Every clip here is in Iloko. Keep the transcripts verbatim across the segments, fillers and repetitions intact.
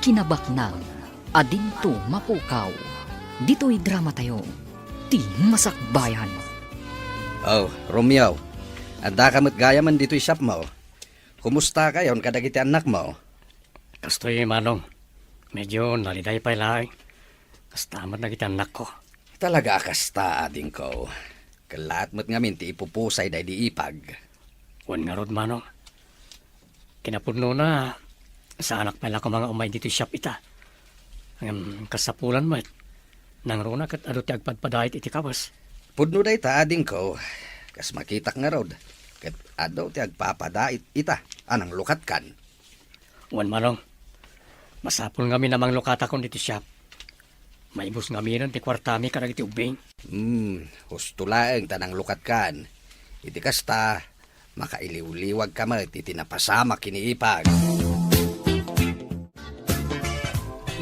Kinabaknang a dinto mapukaw. Ditoy dramatayo, ti Masakbayan. Oh, Romeo, addaka met gayamen ditoy shopmo. Kumustakayon kadagiti annakmo? Kastoy, Manong. Medyo naliday pay laeng. Kasta met dagiti annakko. Talaga a kasta, adingko. Kellaat met ngamin ti ipupusay daydi ipag. Wen ngarud, Manong. Kinapudnona, saanak pay la koma nga umay ditoy shop ita. Ngem kasapulan met, nangruna ket adu ti agpadpadait iti kawes. Pudno dayta, adingko. Kas makitak ngarud, ket adu ti agpapadait ita a nanglukatkan. Wen, Manong, masapul ngamin a manglukatakon iti shop. Maibus ngaminen ti kuartami kadagiti ubbing. Hmm, husto laeng ta nanglukatkan. Iti kasta, makailiwliwagka met iti napasamak ken ni ipag.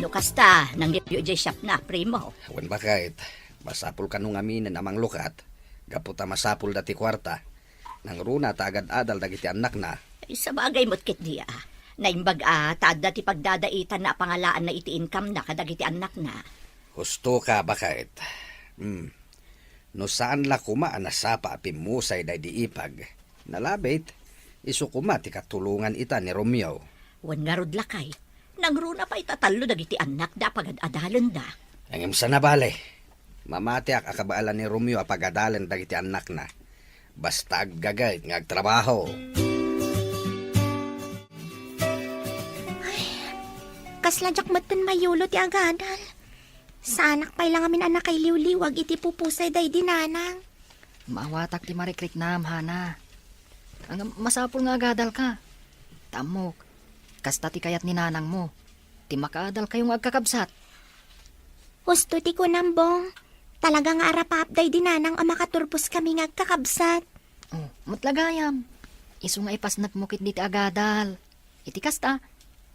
No kasta, nangruna idiay shopna, primo. Wen, baket, masapul kano ngaminen a manglukat, gapu ta masapulda ti kuarta. Nangruna ta agad-adal dagiti annakna. Ay, sabagay met ketdi a. Naimbag a ta adda ti pagdadaitanna a pangalaanna iti income-na kadagiti annakna. Hustoka, baket. Hmm. No saan la koma a nasapa a pimmusay daydi ipag, nalabit, isu koma ti katulongan ita ni Romeo. Wen ngarud, lakay, nangruna pay ta tallo dagiti annakda a pagad-adalenda. Ngem saan a bale. Mamatiak a kabaelan ni Romeo a pagadalen dagiti annakna. Basta aggaget nga agtrabaho. Ay, kasla diak metten mayulo ti agadal. Saanak pay la ngamin a nakailiwliwag iti pupusay daydi nanang. Maawatak ti marikriknam, Hana. Ngem masapul nga agadalka. Ta ammok, kasta ti kayat ni nanangmo. Ti makaadalkayo nga agkakabsat. Husto ti kunam, Bong. Talaga nga arapap daydi nanang a makaturpos kami nga agkakabsat. Oh, met la gayam. Isu nga ipasnekmo ketdi ti agadal. Iti kasta,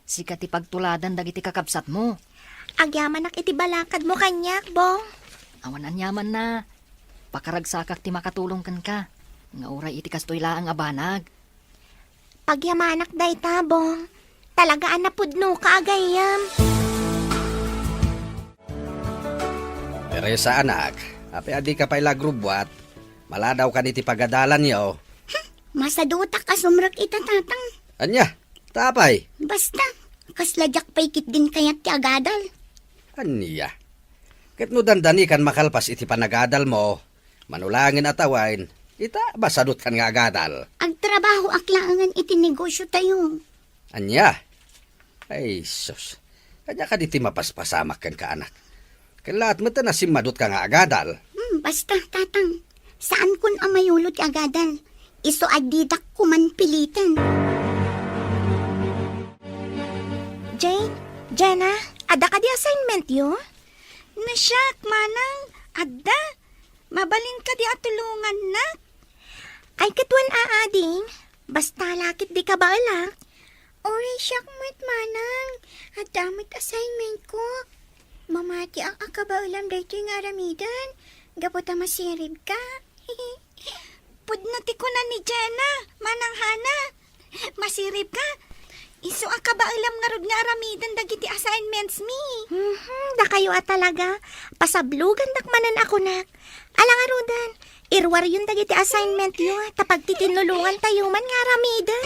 sika ti pagtuladan dagiti kakabsatmo. Agyamanak iti balakadmo kaniak, Bong. Awan aniamanna. Pakaragsakak ti makatulong kenka. Nga uray iti kastoy laeng a banag. Pagyamanak dayta, Bong. Talaga a napudnoka a gayyem. Teresa, anak, apay a dika pay la agrubbuat? Maladawkan iti pagadalanyo. Hmm, masadutak a sumrek ita, Tatang. Ania? Ta apay? Basta, kasla diak pay ketdin kayat ti agadal. Ania? Ket no dandanikan makalpas iti panagadalmo, mano laengen a tawen, ita, masadutkan nga agadal. Agtrabahoak laengen iti negosiotayo. Ania? Ay, sus. Ania kadi ti mapaspasamak kenka, anak? Kellaat met a simmadutka nga agadal. Hmm, basta, Tatang. Saankon a mayulo ti agadal. Isu a didak koman piliten. Jane, Jenna, adda kadi assignmentyo? Nasiak, Manang, adda. Mabalin kadi a tulongannak? Ay, ket wen a, ading. Basta la ket dika baelak. Uray siak met, Manang. Adda met assignmentko. Mamatiak a kabaelam daytoy nga aramiden, gapu ta masiribka. Pudno ti kuna ni Jenna, Manang Hana. Masiribka? Isu a kabaelam ngarud nga aramiden dagiti assignments mi. Mhm, dakayo a talaga. Pasablogandak manen a kunak. Ala ngaruden, iruaryon dagiti assignmentyo, ta pagtitinnulongantayo man nga aramiden.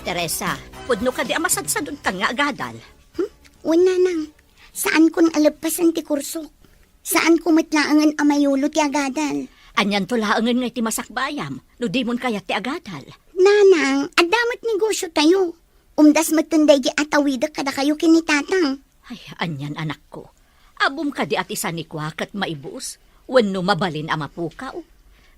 Teresa, pudno kadi a masadsadutkan nga agadal? Hmm? Wen, Nanang. Saankon a leppasen ti kursok. Saanko met laengen a mayulo ti agadal. Anianto laengen nga iti masakbayam no dimon kayat ti agadal? Nanang, adda met negosiotayo. Umdas metten daydi a tawidek kadakayo ken ni Tatang. Ay, anian, anakko. Ammom kadi a ti sanikua ket maibus wenno mabalin a mapukaw?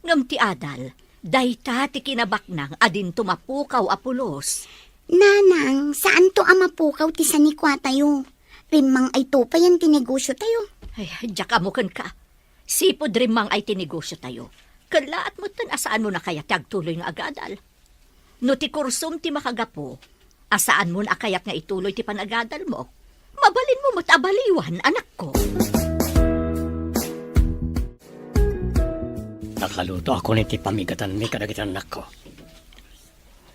Ngem ti adal, dayta ti kinabaknang a dinto mapukaw a pulos. Nanang, saanto a mapukaw ti sanikuatayo. Rimmang-ayto payen ti negosiotayo. Ay, diak ammo kenka. Sipud rimmang-ay ti negosiotayo, kellaat metten a saanmon a kayat ti agtuloy nga agadal. No ti kursom ti makagapu, a saanmon a kayat nga ituloy ti panagadalmo, mabalinmo met a baliwan, anakko. Nakalutoakon iti pamigatanmi kadagiti annakko.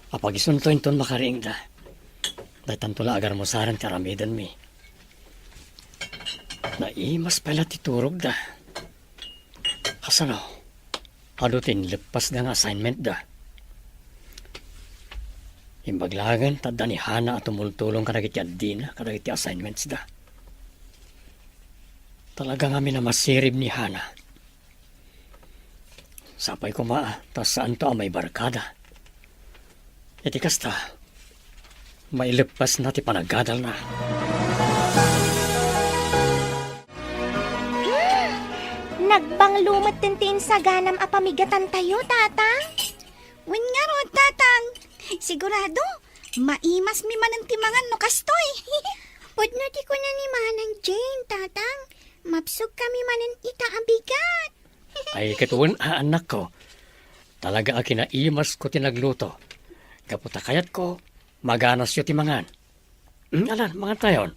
Apagisunto inton makariingda. Daytanto la agarmusaren ti aramidenmi. Naimas pay la ti turogda. Kasano? Adu ti inleppasda nga assignmentda. Imbag laengen ta adda ni Hana a tumultulong kadagiti addina kadagiti assignmentsda. Talaga ngamin a masirib ni Hana. Sapay koma ta saanto a maibarkada. Iti kasta, maileppasna ti panagadalna. Nagbanglo metten ti insaganam a pamigatantayo, Tatang. Wen ngarud, Tatang. Sigurado, maimasmi manen ti mangan no kastoy. Pudno ti kuna ni Manang Jane, Tatang. Mabsogkami manen ita a bigat. Ay, ket wen a, annakko. Talaga a kinaimasko ti nagluto. Gapu ta kayatko, maganasyo ti mangan. Hmm, alan, mangantayon.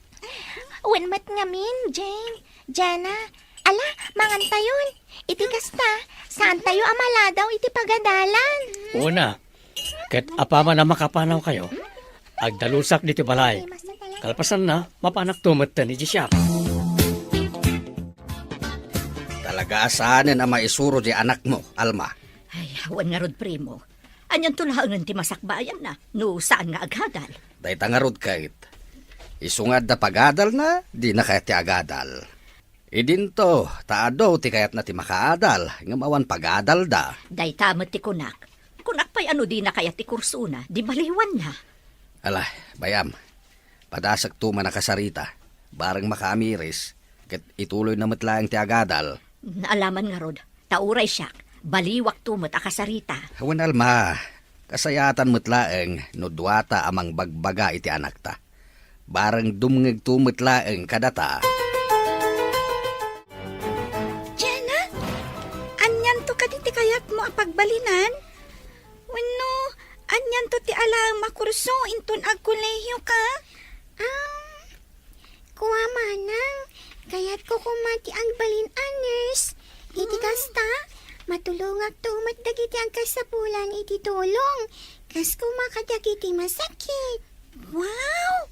Wen met ngamin, Jane. Jana, ala, mangantayon. Iti kasta, saantayo a maladaw iti pagadalan. Una, ket apaman a makapanawkayo, agdalusak ditoy balay. Kalpasanna, mapanakto metten idiay siak. Talaga a saanen a maisuro di anakmo, Alma. Ay, wen ngarud, primo. Anianto laengen ti masakbayanna no saan nga agadal? Dayta ngarud ket, isu nga adda pagadalna, dina kayat ti agadal. Idinto, ta adu ti kayatna ti makaadal, ngem awan pagadalda. Dayta met ti kunak. Kunak pay a no dina kayat ti kursona, di baliwanna. Ala, bay-am. Padasekto man a kasarita. Bareng makaamiris, ket ituloyna met laeng ti agadal. Ala man ngarud, ta uray siak, baliwakto met a kasarita. Wen Alma, kasayatan met laeng no duata a mangbagbaga iti anakta. Bareng dumngegto met laeng kadata. Jana, anianto kadi ti kayatmo a pagbalinan? Wenno, anianto ti alaem a kurso inton agkolehioka? Ah, kua, Manang, kayatko koma ti agbalin a nurse. Iti kasta, matulongakto met dagiti agkasapulan iti tulong, kas koma kadagiti masakit. Wow!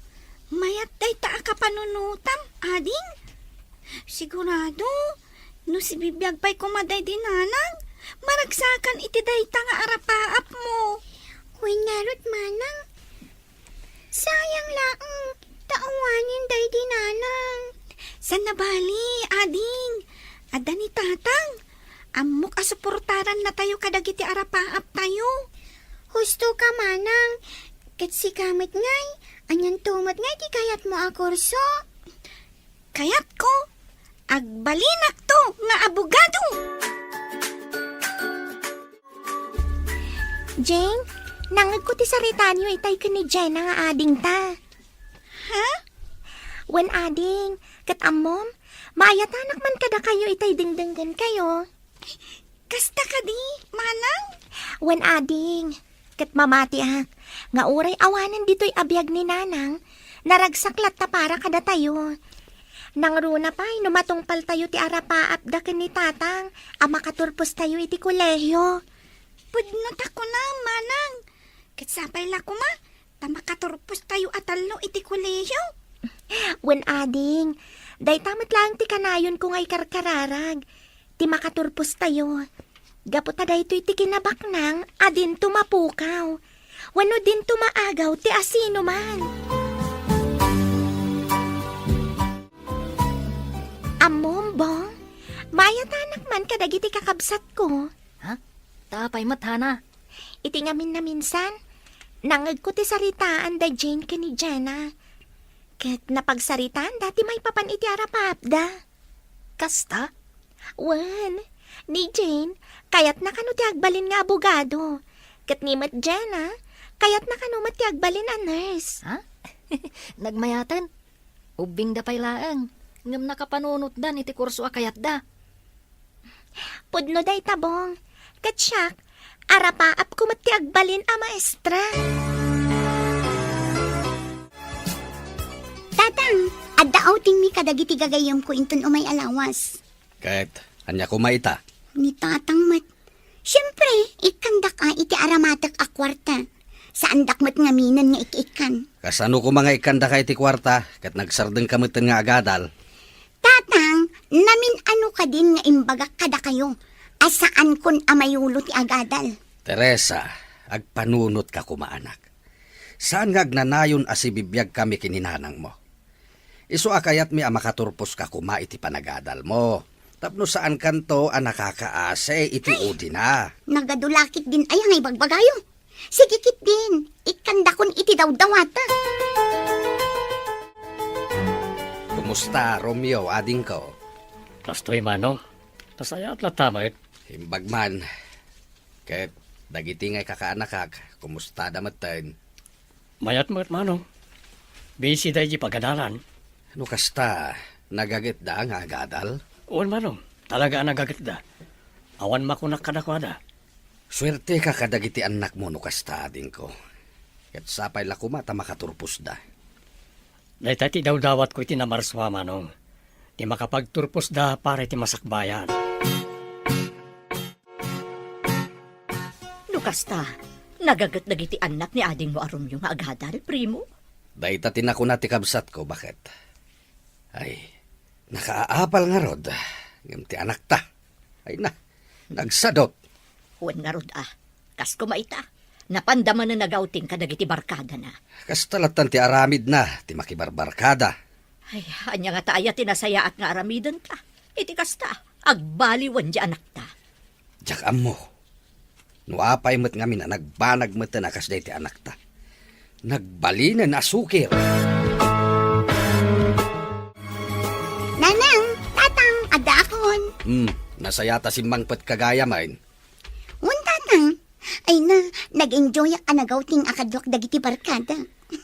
Mayat dayta a kapanunotam, ading. Sigurado, no sibibiag pay koma daydi nanang, maragsakan iti dayta nga arapaapmo. Wen ngarud, Manang, sayang laeng ta awanen daydi nanang. Saan a bali, ading. Adda ni tatang. Ammok a suportarannatayo kadagiti arapaaptayo. Husto ka, Manang. Ket sika met ngay, anianto met ngay ti kayatmo a kurso? Kayatko, agbalinakto nga abogado! Jane, nangngegko ti saritaanyo itay ken ni Jenna nga adingta. Ha? Wen ading, ket ammom, maayatanak man kadakayo itay dengdenggenkayo. Kasta kadi, Manang? Wen ading, ket mamatiak nga uray awanen ditoy a biag ni Nanang, naragsak latta para kadatayo. Nangruna pay no matungpaltayo ti arapaapda ken ni Tatang a makaturpostayo iti kolehio. Pudno ta kunam, Manang. Ket sapay la koma, ta makaturpostayo a tallo iti kolehio. Wen ading, dayta met laeng ti kanayonko nga ikarkararag, ti makaturpostayo. Gapu ta daytoy ti kinabaknang a dinto mapukaw, wenno dinto maagaw ti asinoman. Ammom, Bong, maayatanak man kadagiti kakabsatko. Ha? Ta apay met, Hana? Iti ngamin naminsan, nangngegko ti saritaan da Jane ken ni Jenna. Ket napagsaritaanda ti maipapan iti arapaapda. Kasta? Wen, ni Jane, kayatna kano ti agbalin nga abogado. Ket ni met Jenna, kayatna kano met ti agbalin a nurse. Ha? Nagmayaten. Ubbingda pay laeng, ngem nakapanunotdan iti kurso a kayatda. Pudno dayta, Bong. Ket siak, arapaapko met ti agbalin a maestra. Tatang, adda outingmi kadagiti gagayyemko inton umay a lawas. Ket ania koma ita? Ni Tatang met. Siempre, ikkandak a iti aramatek a kuarta. Saandak met ngaminen nga ikkan. Kasano koma nga ikkandaka iti kuarta, ket nagsardengka metten nga agadal? Tatang, namin-ano kadin nga imbagak kadakayo a saankon a mayulo ti agadal. Teresa, agpanunotka koma, anak. Saan nga agnanayon a sibibiagkami ken ni nanangmo. Isu a kayatmi a makaturposka koma iti panagadalmo. Tapno saankanto a nakakaasi iti Ay! Udina. Nagadu la ketdin aya nga ibagbagayo. Sige ketdin, ikkandakon iti dawdawata. Kumusta, Romeo, adingko? Kastoy, Manong. Nasayaat latta met. Imbag man. Ket dagiti nga ikakaanakak, kumustada metten? Mayat met, Manong. Busy da iti pagadalan. No kasta, nagagetda nga agadal? Wen, Manong. Talaga a nagagetda. Awan makunak kadakuada. Suerteka kadagiti annakmo no kasta, adingko. Ket sapay la koma ta makaturposda. Dayta ti dawdawatko iti namarsua, Manong. Ti makapagturposda para iti masakbayan. No kasta, nagaget dagiti annak ni adingmo a Romeo nga agadal, primo? Dayta ti nakuna ti kabsatko, baket. Ay, nakaapal ngarud, ngem ti anakta. Ay na, nagsadot. Wen ngarud a, kas koma ita, napanda manen a gawting kadagiti barkadana. Kasta lattan ti aramidna, ti makibarbarkada. Ay, ania ngata aya ti nasayaat nga aramidenta? Iti kasta, agbaliwen ti anakta. Diak ammo. No apay met ngamin a nagbanag metten a kasdayta ti anakta. Nagbalinen a sukir. Nanang, tatang, addaakon. Hmm, nasayaat a simmangpetka gayam. Wen, tatang. Ay na, nag-enjoyak a nagawting a kaduak dagiti barkada.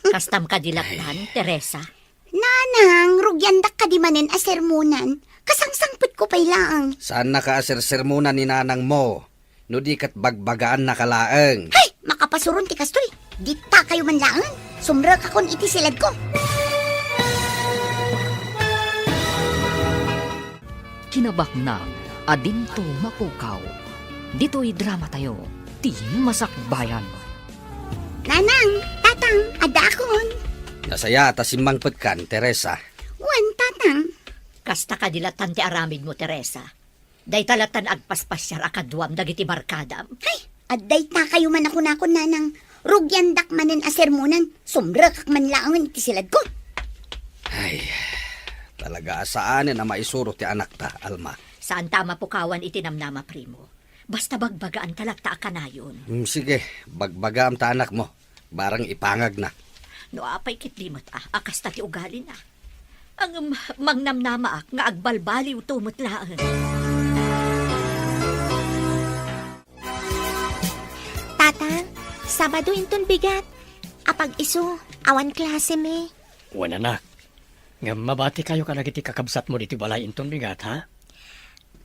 Kastam kadi lattan, Ay. Teresa? Nanang, rugiandak kadi manen a sermonan. Kasangsangpetko pay laeng. Saannaka a sersermonan ni nanangmo, no di ket bagbagaannaka laeng. Hay! Makapasuron ti kastoy. Ditakayo man laeng. Sumrekakon iti siledko. Kinabaknang a dinto mapukaw. Ditoy dramatayo, ti Masakbayan. Nanang, tatang, addaakon. Nasayaat a simmangpetkan, Teresa. Wen, tatang. Kasta kadi lattan ti aramidmo, Teresa. Dayta lattan agpaspasiar a kaduam dagiti barkadam. Hay, addaytakayo man a kunakon, nanang. Rugiandak manen a sermonan, sumrekak man laengen iti siledko. Ay, talaga a saanen a maisuro ti anakta, Alma. Saanta a mapukawan iti namnama, primo. Basta bagbagaanta latta a kanayon. Hmm, sige, bagbagaam ta anakmo. Barang ipangagna. No apay ketdi met a, a kasta ti ugalina. Ngem mangnamnamaak nga agbalbaliwto met laeng. Tatang, Sabado inton bigat. Apag-isu, awan klasemi. Wen, anak. Ngem mabatikayo kadagiti kakabsatmo ditoy balay inton bigat, ha?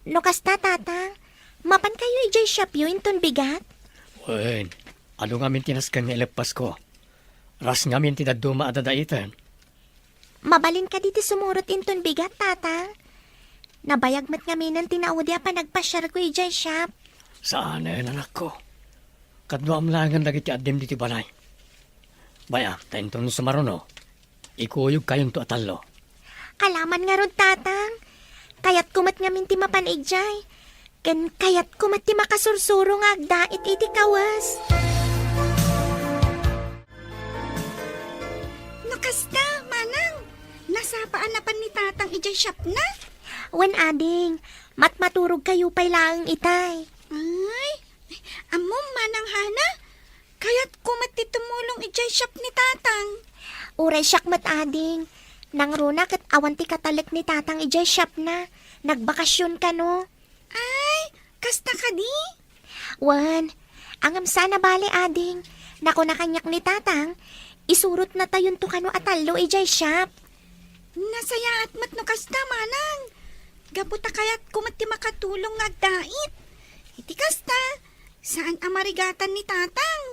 No kasta, Tatang, mapankayo idiay shopyo inton bigat? Wen, adu ngamin ti nasken nga ileppasko. Ras ngamin ti dadduma a dadaiten. Mabalin kadi ti sumurot inton bigat, Tatang? Nabayag met ngaminen ti naudi a panagpasiarko idiay shop. Saanen, anakko. Kaduam laengen dagiti addim ditoy balay. Bay-am, ta inton sumaruno, ikuyogkayonto a tallo. Kalaman ngarud, Tatang. Kayatko met ngamin ti mapan idiay. Ken kayatko met ti makasursuro nga agdait iti kawes. No kasta, Manang, nasapa a napan ni Tatang idiay shopna? Wen, ading, matmaturogkayo pay laeng itay. Ay, ammom, Manang Hana, kayatko met ti tumulong idiay shop ni Tatang. Uray siak met, ading. Nangruna ket awan ti katalek ni Tatang idiay shopna. Nagbakasyon kano. Ay, kasta kadi? Wen, ngem saan a bale, ading. Nakuna kaniak ni Tatang, isurotnatayonto kano a tallo idiay shop. Nasayaat met no kasta, Manang. Gapu ta kayatko met ti makatulong nga agdait. Iti kasta, saan a marigatan ni Tatang.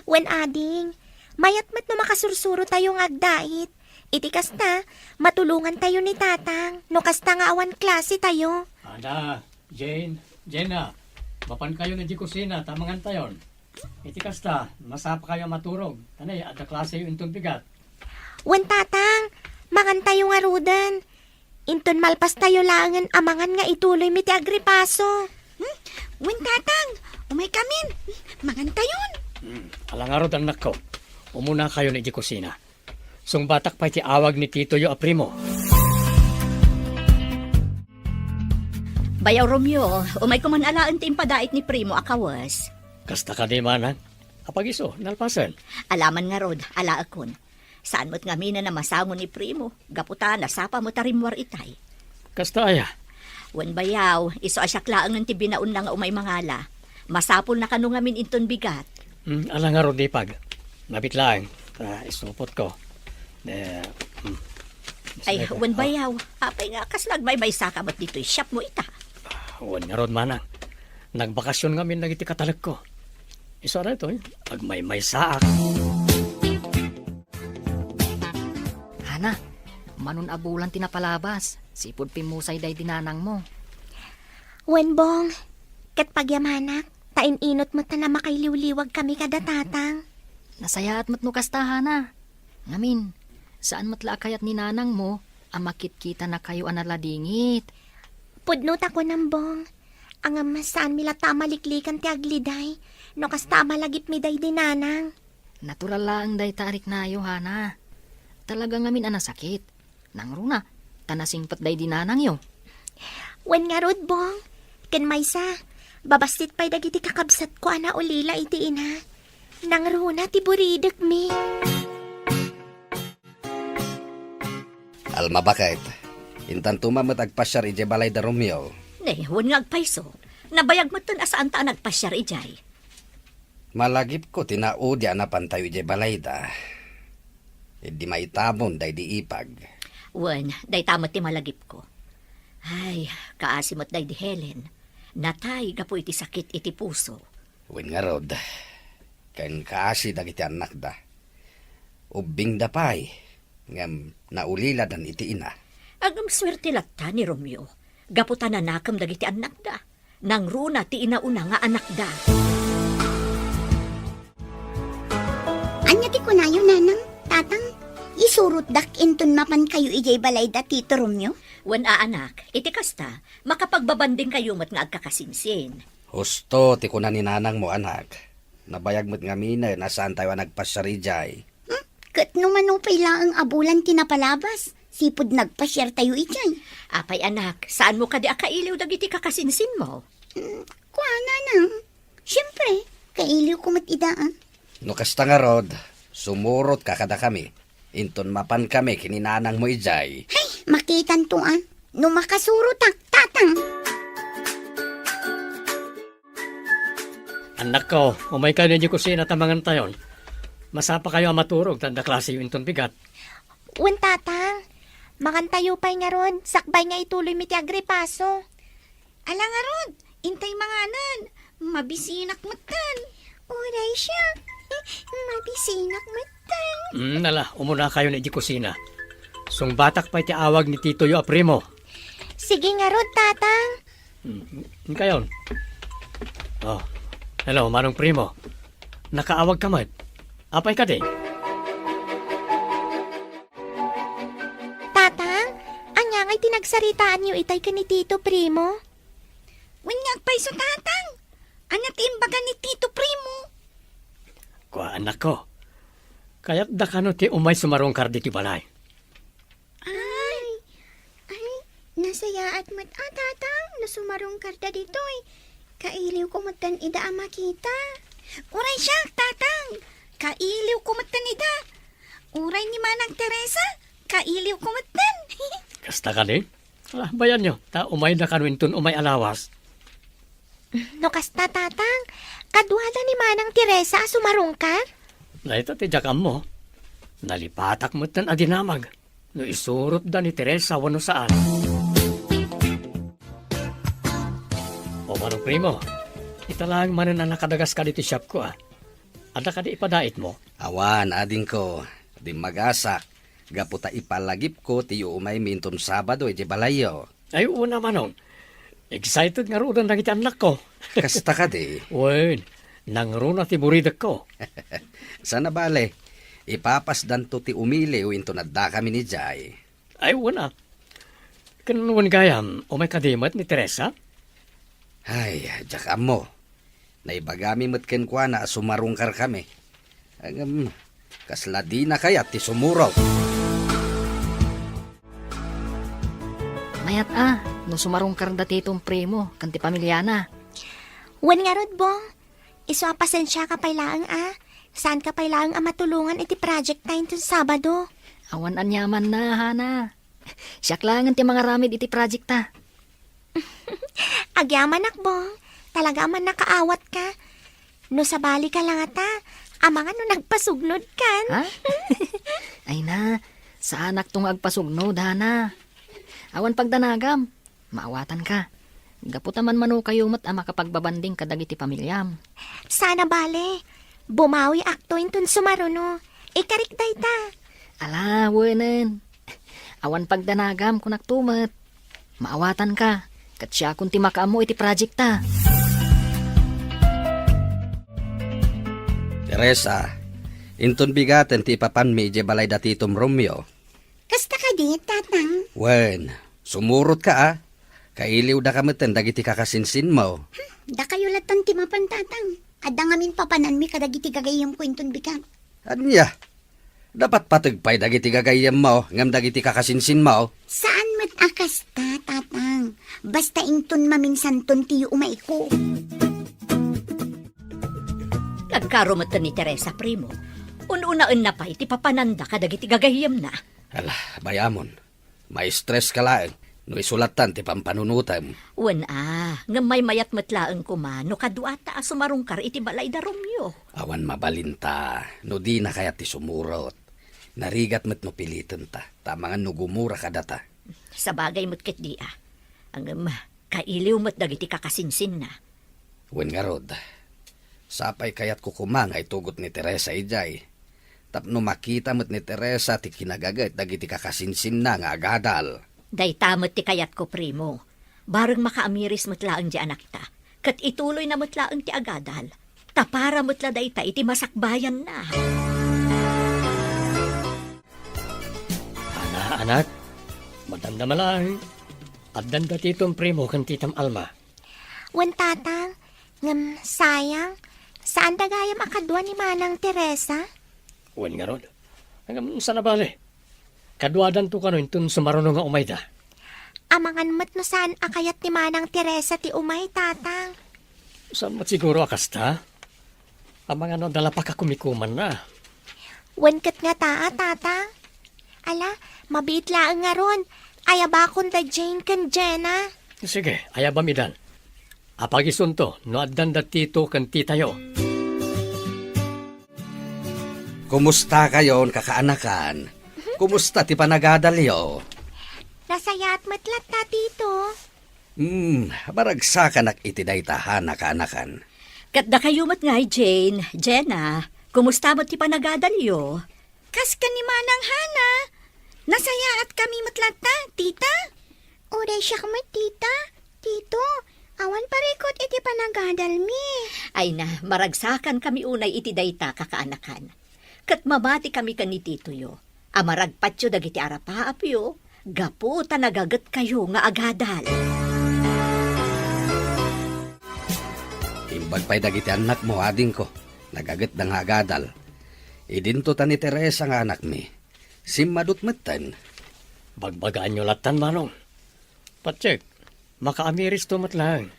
Wen, ading, mayat met no makasursurotayo nga agdait. Iti kasta, matulongantayo ni Tatang, no kasta nga awan klasetayo. Ada, Jane, Jenna, mapankayon idiay kusina ta mangantayon. Iti kasta, masapakayo a maturog. Tanay, adda klaseyo inton bigat. Wen, Tatang, mangantayo ngaruden. Inton malpastayo laengen a mangan nga ituloymi ti agripaso. Hmm? Wen, Tatang, umaykamin. Mangantayon. Hmm, ala ngarud, annakko. Umunakayon iti kusina. Sungbatak pay ti awag ni titoyo a Primo. Bayaw Romeo, umayko man alaen ti impadait ni Primo a kawes. Kasta kadi, manang? Apag-isu, nalpasen? Alaman ngarud, alaekon. Saan met ngamin a masango ni Primo, gapu ta nasapa met a rimmuar itay. Kasta aya? Wen bayaw, isu a siak laengen ti binaonna nga umay mangala. Masapulna kano ngamin inton bigat. Hmm, ala ngarud, Ipag. Nabit laeng, ta isupotko. Eh, hmm. Ay, wen bayaw, apay nga kasla agmaymaysaka met ditoy shopmo ita? Wen ngarud, manang. Nagbakasyon ngamin dagiti katalekko. Isu a daytoy, agmaymaysaak. Hana, manon a bulan ti napalabas, sipud pimmusay daydi nanangmo. Wen, Bong, ket pagyamanak, ta in-inut met ta makailiwliwagkami kada Tatang. Nasayaat met no kasta, Hana. Ngamin, saan met la a kayat ni nanangmo a makitkitanakayo a naladingit. Pudno ta kunam, Bong. Ngem saanmi latta a maliklikan ti agliday no kasta a malagipmi daydi nanang. Natural laeng dayta a riknayo, Hana. Talaga ngamin a nasakit. Nangruna, ta nasingpet daydi nanangyo. Wen ngarud, Bong. Ken maysa, babassit pay dagiti kakabsatko a naulila iti ina. Nangruna ti buridekmi. Alma, baket, intanto met agpasiar idiay balay da Romeo. Ne, wen nga agpayso. Nabayag metten a saanta a nagpasiar idiay. Malagipko ti naudi a napantayo idiay balayda. Idi maitamon daydi Ipag. Wen, dayta met ti malagipko. Ay, kaasi met daydi Helen. Natay gapu iti sakit iti puso. Wen ngarud, ken kaasi dagiti annakda. Ubbingda pay, ngem nauliladan iti ina. Agsuerte latta ni Romeo, gapu ta nanakem dagiti annakda. Nangruna ti inauna nga anakda. Ania ti kunayo, Nanang, Tatang? Isurotdak inton mapankayo idiay balayda Tito Romeo? Wen a, anak, iti kasta, makapagbabandingkayo met nga agkakasinsin. Husto ti kuna ni nanangmo, anak. Nabayag met ngaminen a saantayo a nagpasiar idiay. Hmm? Ket no mano pay laeng a bulan ti napalabas, sipud nagpasiartayo idiay. Apay, anak, saanmo kadi a kailiw dagiti kakasinsinmo? Hmm, kuana, Nang. Siempre, kailiwko met ida, ah. No kasta ngarud, sumurotka kadakami. Inton mapankami ken ni nanangmo idiay. Hay, makitanto, ah. No makasurotak, Tatang. Annakko, umaykayo idiay kusina ta mangantayon. Masapakayo a maturog ta adda klaseyo inton bigat. Wen, Tatang. Mangantayo pay ngarud, sakbay nga ituloymi ti agripaso. Ala ngarud, intay manganen. Mabisinak metten. Uray siak. Mabisinak metten. Mm, ala, umunakayon idiay kusina. Sungbatak pay ti awag ni titoyo a Primo. Sige ngarud, Tatang. Hmm, inkayon. Oh, hello, Manong Primo. Nakaawagka met. Apay kadi? Tatang, ania ngay ti nagsaritaanyo itay ken ni Tito Primo? Wen nga agpayso, Tatang. Ania ti imbaga ni Tito Primo? Kua, annakko. Kayatda kano ti umay sumarungkar ditoy balay? Ay, ay, nasayaat met a, Tatang, no sumarungkarda ditoy. Kailiwko metten ida a makita. Uray siak, Tatang. Kailiwko metten ida. Uray ni Manang Teresa, kailiwko metten. Kasta kadi? Ala, bayanyo, ta umayda kano inton umay a lawas. No kasta, Tatang, kaduada ni Manang Teresa a sumarungkar? Dayta ti diak ammo. Nalipatak metten a dinamag no isurotda ni Teresa wenno saan. O, Manong Primo, ita laeng manen a nakadagaska ditoy shopko, a. Adda kadi ipadaitmo? Awan, adingko. Dimmagasak. Gapu ta ipalagipko ti iumaymi inton Sabado idiay balayyo. Ay, una, Manong. Excited ngaruden dagiti annakko. Kasta kadi? Wen, Nangruna ti buridekko. Saan a bale, ipapasdanto ti umiliw inton addakami idiay. Ay, wen a. Ken wen gayam, umay kadi met ni Teresa? Ay, diak ammo. Naibagami met kenkuana a sumarungkarkami. Ngem, kasla dina kayat ti sumurot. Mayat a, no sumarungkar da Tito Primo ken ti pamiliana. Wen ngarud, Bong. Isu a pasensiaka pay laeng a. Saanka pay laeng a matulongan iti project ta inton Sabado. Awan aniamanna, Hana. Siak laengen ti mangaramid iti project ta. Agyamanak, Bong. Talaga a mannakaawatka. No sabalika la ngata, amangan no nagpasugnodkan. Ha? Ay na, saanakto nga agpasugnod, Hana. Awan pagdanagam. Maawatanka. Gapu ta manmanokayo met a makapagbabanding kadagiti pamiliam. Saan a bale. Bumawiakto inton sumaruno. Ikarik dayta. Ala, wenen. Awan pagdanagam, kunakto met. Maawatanka. Ket siakon ti makaammo iti project ta. Teresa, inton bigaten ti ipapanmi idiay balay da Titom Romeo. Kasta kadi, Tatang? Wen, sumurotka a. Kailiwdaka metten dagiti kakasinsinmo. Hmm, dakayo latta ti mapan, Tatang. Adda ngamin papananmi kadagiti gagayyemko inton bigat. Ania? Napatpateg pay dagiti gagayyemmo ngem dagiti kakasinsinmo? Saan met a kasta, Tatang. Basta inton maminsanton ti yuumayko. Nagkaro metten ni Teresa, Primo. Un-unaenna pay ti papananda kadagiti gagayyemna. Ala, bayamon. Maistres ka laeng no isu lattan ti pampanunotem. Wen a, ngem maymayat met laeng koma no kaduata a sumarungkar iti balay da Romeo. Awan mabalinta no dina kayat ti sumurot. Narigat met no pilitenta, ta amangan no gumura kadata. Sabagay met ketdi a. Ngem, kailiw met dagiti kakasinsinna. Wen ngarud, sapay kayatko koma nga itugot ni Teresa idiay. Tapno makita met ni Teresa ti kinagaget dagiti kakasinsinna nga agadal. Dayta met ti kayatko, Primo. Bareng makaamiris met laeng ti anakta, ket ituloyna met laeng ti agadal. Ta para met la dayta iti masakbayanna. Ana, anak, madamdama laeng. Addanda Titom Primo ken Titam Alma. Wen, Tatang, ngem sayang, saanda gayam a kadua ni Manang Teresa? Wen ngarud. Ngem saan a bale. Kaduadanto kano inton sumaruno nga umayda. Amangan met no saan a kayat ni Manang Teresa ti umay, Tatang. Saan met siguro a kasta? Amangan no adda la pakakumikumanna. Wen ket ngata a, Tatang. Ala, mabiit laeng ngarud. Ayabakon da Jane ken Jenna. Sige, ayabam idan. Apagisunto no addanda Tito ken Titayo. Kumustakayon, kakaanakan? Kumusta ti panagadalyo? Nasayaat met latta, Tito. Hmm, maragsakanak iti dayta, Hana, kaanakan. Ket dakayo met ngay, Jane, Jenna, kumusta met ti panagadalyo? Kas ken ni Manang Hana, nasayaatkami met latta, Tita. Uray siak met, Tita, Tito, awan parikut iti panagadalmi. Ay na, maragsakankami unay iti dayta, kakaanakan. Ket mamatikami ken ni Titoyo a maragpatyo dagiti arapaapyo gapu ta nagagetkayo nga agadal. Imbag pay dagiti annakmo, adingko, nagagetda nga agadal. Idinto ta ni Teresa nga anakmi. Simmadut metten. Bagbagaanyo lattan, Manong. Patiek, makaamiristo met laeng,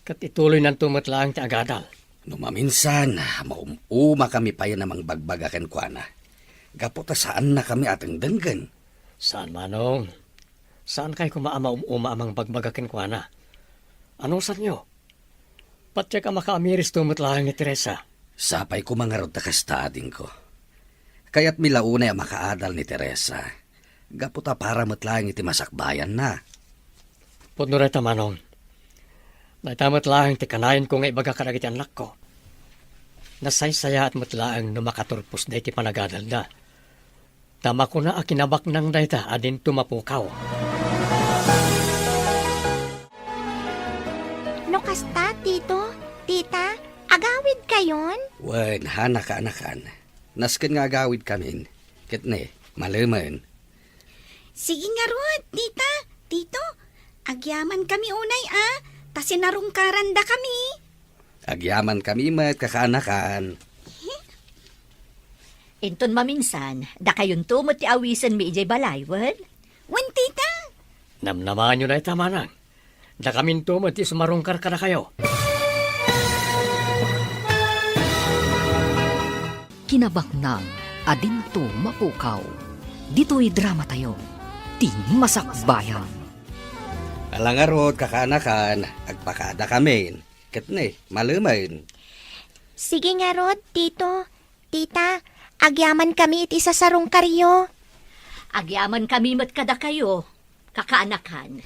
ket ituloynanto met laeng ti agadal. No maminsan, maum-umakami payen a mangbagbaga kenkuana, gapu ta saannakami a dengdenggen. Saan, Manong. Saankay koma a maum-uma a mangbagbaga kenkuana. Anusanyo? Patiek a makaamiristo met laeng ni Teresa. Sapay koma ngarud ta kasta, adingko. Kayatmi la unay a makaadal ni Teresa, gapu ta para met laeng iti masakbayanna. Pudno dayta, Manong. Dayta met laeng ti kanayanko nga ibaga kadagiti annakko. Nasaysayaat met laeng no makaturposda iti panagadalda. Ta makuna a kinabaknang dayta a dinto mapukaw. No kasta, Tito, Tita, ag Agawidkayon? Wen, hana kaanakan. Nasken nga agawidkamin. Ket ne, malemen. Sige ngarud, tita, tito. Agyamankami unay a, ta sinarungkarandakami. Agyamankami met, kakaanakan. Inton maminsan, dakayonto met ti awisenmi idiay balay, wen? Wen, tita. Namnamaanyo dayta, manang. Dakaminto met ti sumarungkar kadakayo. Kinabaknang a dinto mapukaw. Ditoy dramatayo, ti Masakbayan. Ala ngarud, kakaanakan, agpakadakamin. Ket ne, malemen. Sige ngarud, tito, tita, agyamankami iti sasarungkaryo. Agyamankami met kadakayo, kakaanakan.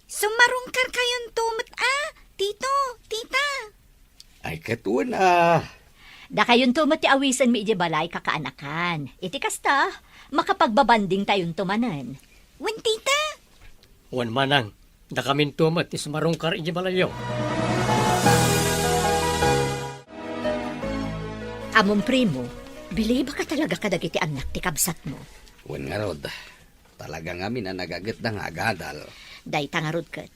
Sumarungkarkayonto met a, tito, tita. Ay, ket wen a. Dakayonto met ti awisenmi idiay balay, kakaanakan. Iti kasta, makapagbabandingtayonto manen. Wen, tita. Wen, manang, dakaminto met ti sumarungkar idiay balayyo. Ammom, primo, bilibak a talaga kadagiti annak ti kabsatmo. Wen ngarud, talaga ngamin a nagagetda nga agadal. Dayta ngarud ket,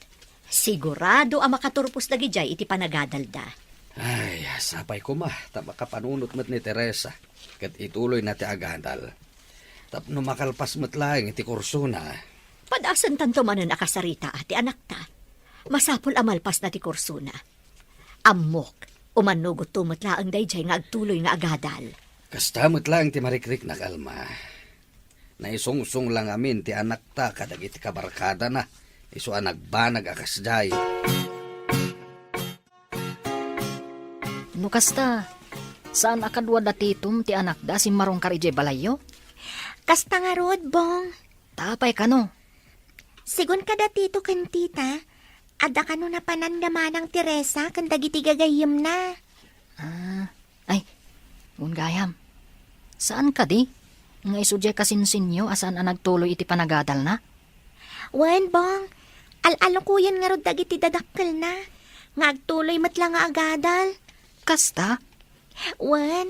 sigurado a makaturpos dagidiay iti panagadalda. Ay, sapay koma, ta makapanunot met ni Teresa, ket ituloyna ti agadal. Tapno makalpas met laeng iti kursona. Padasentanto manen a kasaritaa ti anakta. Masapul a malpasna ti kursona. Ammok, umannogotto met laeng daydiay nga agtuloy nga agadal. Kasta met laeng ti marikriknak, Alma. Naisungsong la ngamin ti anakta kadagiti kabarkadana, isu a nagbanag a kasdiay. No kasta, saan a kadua da Titom ti anakda a simmarungkar idiay balayyo? Kasta ngarud, Bong. Ta apay kano? Sigun kada Tito ken Tita, adda kano napananda manang Teresa ken dagiti gagayyemna. Ah, ay, wen gayam. Saan kadi nga isu diay kasinsinyo a saan a nagtuloy iti panagadalna? Wen, Bong. Al-alukoyen ngarud dagiti dadakkelna nga agtuloy met la nga agadal. Kasta? Wen,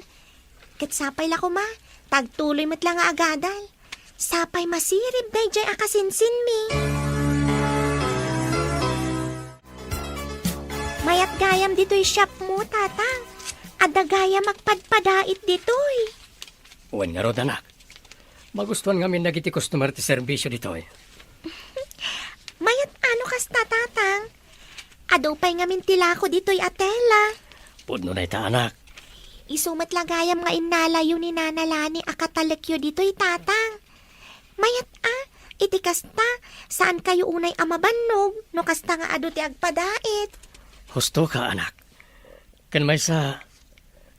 ket sapay la koma, ta agtuloy met la nga agadal. Sapay masirib daydiay a kasinsinmi. Mayat gayam ditoy shopmo, Tatang. Adda gayam agpadpadait ditoy. Wen ngarud, anak. Magustuan ngamin dagiti customer ti serbisyo ditoy. Mayat a no kasta, Tatang. Adu pay ngamin ti lako ditoy a tela. Pudno dayta, anak. Isu met la gayam nga innalayo ni Nana Lani a katalekyo ditoy, Tatang. Mayat a, iti kasta, saankayo unay a mabannog no kasta nga adu ti agpadait. Husto ka, anak. Ken maysa,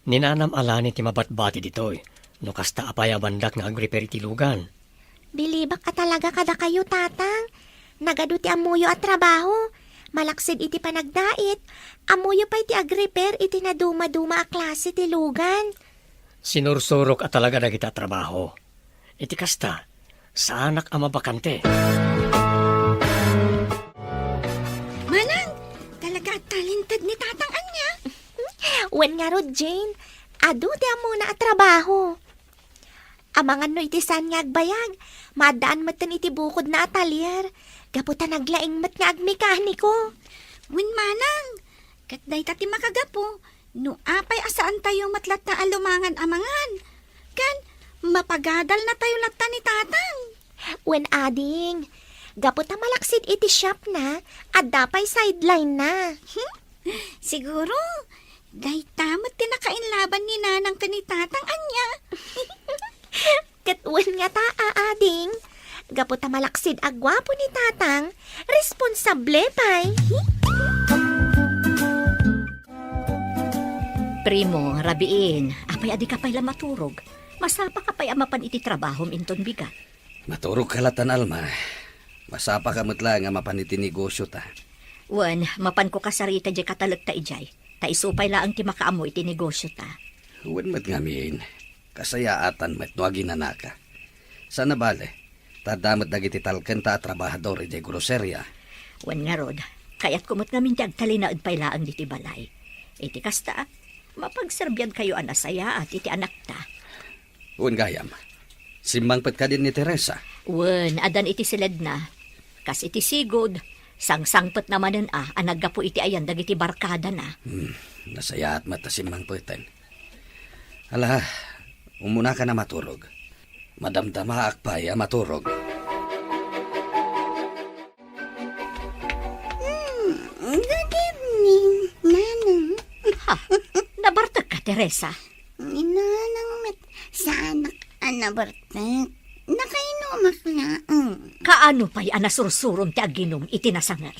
ni Nanam a Lani ti mabatbati ditoy, no kasta a payabandak nga agrepair iti lugan. Bilibak a talaga kadakayo, Tatang. Nagadu ti ammoyo a trabaho. Malaksid iti panagdait, ammoyo pay ti agrepair iti nadumaduma a klase ti lugan. Sinursurok a talaga dagita a trabaho. Iti kasta, saanak a mabakante. Manang, talaga a talented ni Tatang ania? Wen ngarud, Jane, adu ti ammona a trabaho. Amangan no iti saan nga agbayag, maaddaan metten iti bukodna a talyer, gapu ta naglaing met nga agmekaniko. Wen manang, ket dayta ti makagapu no apay a saantayo met latta a lumangan a mangan, ken mapagadalnatayo latta ni Tatang. Wen ading, gapu ta malaksid iti shopna, adda pay sideline-na. Siguro, dayta met ti nakainlaban ni Nanang ken ni Tatang ania. Ket wen ngata, a ading, gapu ta malaksid a guapo ni Tatang, responsable pay. Primo, rabiin, apay a dika pay la maturog? Masapaka pay a mapan iti trabahom inton bigat. Maturogka latan, Alma. Masapaka met laeng a mapan iti negosiota. Wen, mapanko kasarita diay katalekta idiay, ta isu pay laeng ti makaammo iti negosiota. Wen met ngamin, kasayaatan met no aginanaka. Saan a bale, ta adda met dagiti talkenta a trabahador idiay groseria. Wen ngarud, kayatko met ngamin ti agtalinaed pay laeng ditoy balay. Iti kasta, Mapagserbiankayo a nasayaat iti anakta. Wen gayam. Simmangpet kadin ni Teresa? Wen, addan iti siledna. Kas iti sigud, sangsangpetna manen a, a naggapu iti ayan dagiti barkadana. Hmm, nasayaat met a simmangpeten. Ala, umunaka a maturog. Madamdamaak pay a maturog. Hmm, good evening, Nanang. Ha? Nabartekka, Teresa? Ni Nanang met saanak a nabartek. Nakainumak laeng. Kaano pay a nasursurom ti aginum iti nasanger?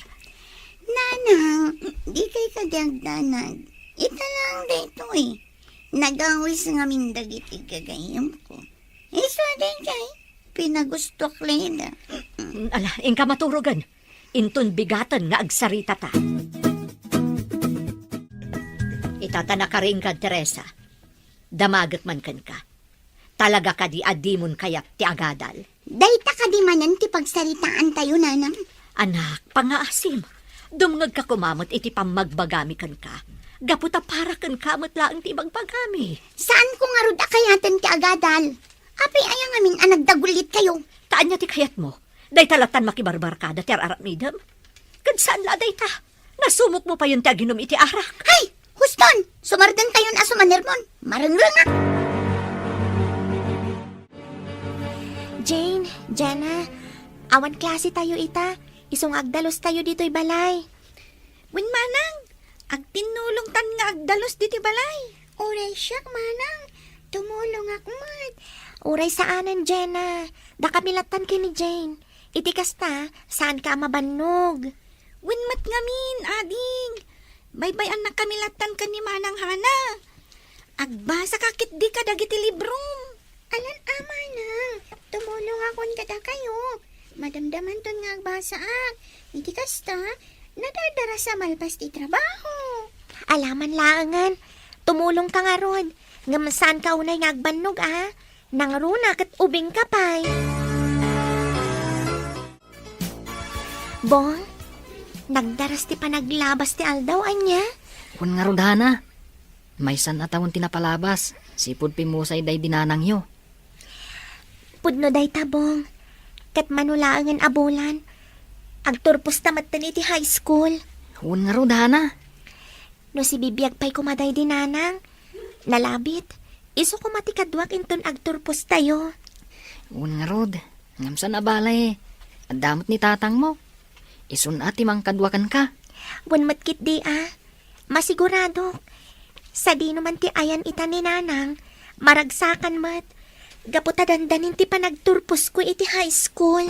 Nanang, dikay kadi agdanag. Ita laeng daytoy. Nagawis ngamin dagiti gagayyemko. Isu a daydiay, pinagustoak layda. Ala, inka maturogen. Inton bigaten nga agsaritata. Ita ta nakaringgan, Teresa. Damagek man kenka. Talaga kadi a dimon kayat ti agadal? Dayta kadi manen ti pagsaritaantayo, Nanang? Anak, pangngaasim. Dumngegka koma met iti pammagbagami kenka. Gapu ta para kenka met laeng ti ibagbagami. Saanko ngarud a kayaten ti agadal? Apay aya ngamin a nagdagulitkayo? Ta ania ti kayatmo? Dayta lattan makibarbarkada ti ar-aramidem? Ket saan la a dayta. Nasumokmo payen ti aginum iti arak. Hay! Huston! Sumardengtayon a sumanermon. Marengrengak! Jane, Jenna, awan klasetayo ita. Isu nga agdalustayo ditoy balay. Wen, Manang, agtinnulongtan nga agdalus ditoy balay. Uray siak, Manang, tumulongak met. Uray saanen, Jenna. Dakami lattan ken ni Jane. Iti kasta, saanka a mabannog. Wen met ngamin, ading. Baybay-annakami lattan ken ni Manang Hana. Agbasaka ketdi kadagiti librom. Alan a, Manang, tumulongakon kadakayo. Madamdamanton nga agbasaak. Iti kasta, nadadarasa malpas ti trabaho. Ala man laengen, tumulongka ngarud. Ngem saanka unay nga agbannog a. Nangruna ket ubingka pay. Bong, nagdaras ti panaglabas ti aldaw, ania? Wen ngarud, Hana. Maysan a tawen ti napalabas, sipud pimmusay daydi nanangyo. Pudno dayta, Bong. Ket mano laengen a bulan, agturposta metten iti high school. Wen ngarud, Hana. No sibibiag pay koma daydi nanang, nalabit, isu koma ti kaduak inton agturpostayo. Wen ngarud, ngem saan a bale, adda met ni tatangmo. Isun a ti mangkadua kenka. Wen met ketdi a, masiguradok. Sadino man ti ayan ita ni nanang, maragsakan met. Gapu ta dandanin ti panagturposko iti high school.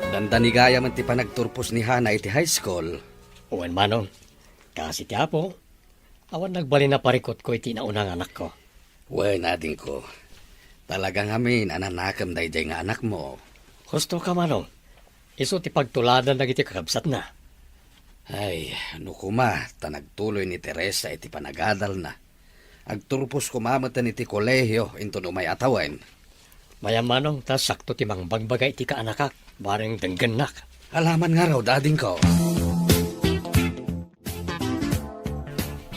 Dandani gayam ti panagturpos ni Hana iti high school. Wen, Manong, kaasi ti Apo, awan nagbalin a parikutko iti nauna nga anakko. Wen, adingko, talaga ngamin a nanakem daydiay nga anakmo. Husto ka, Manong. Isu ti pagtuladan dagiti kakabsatna. Ay, no koma ta nagtuloy ni Teresa iti panagadalna. Agturpos koma metten iti kolehio inton umay a tawen. Mayammanong ta sakto ti mangbagbaga iti kaanakak, bareng denggennak. Alaman ngarud, adingko.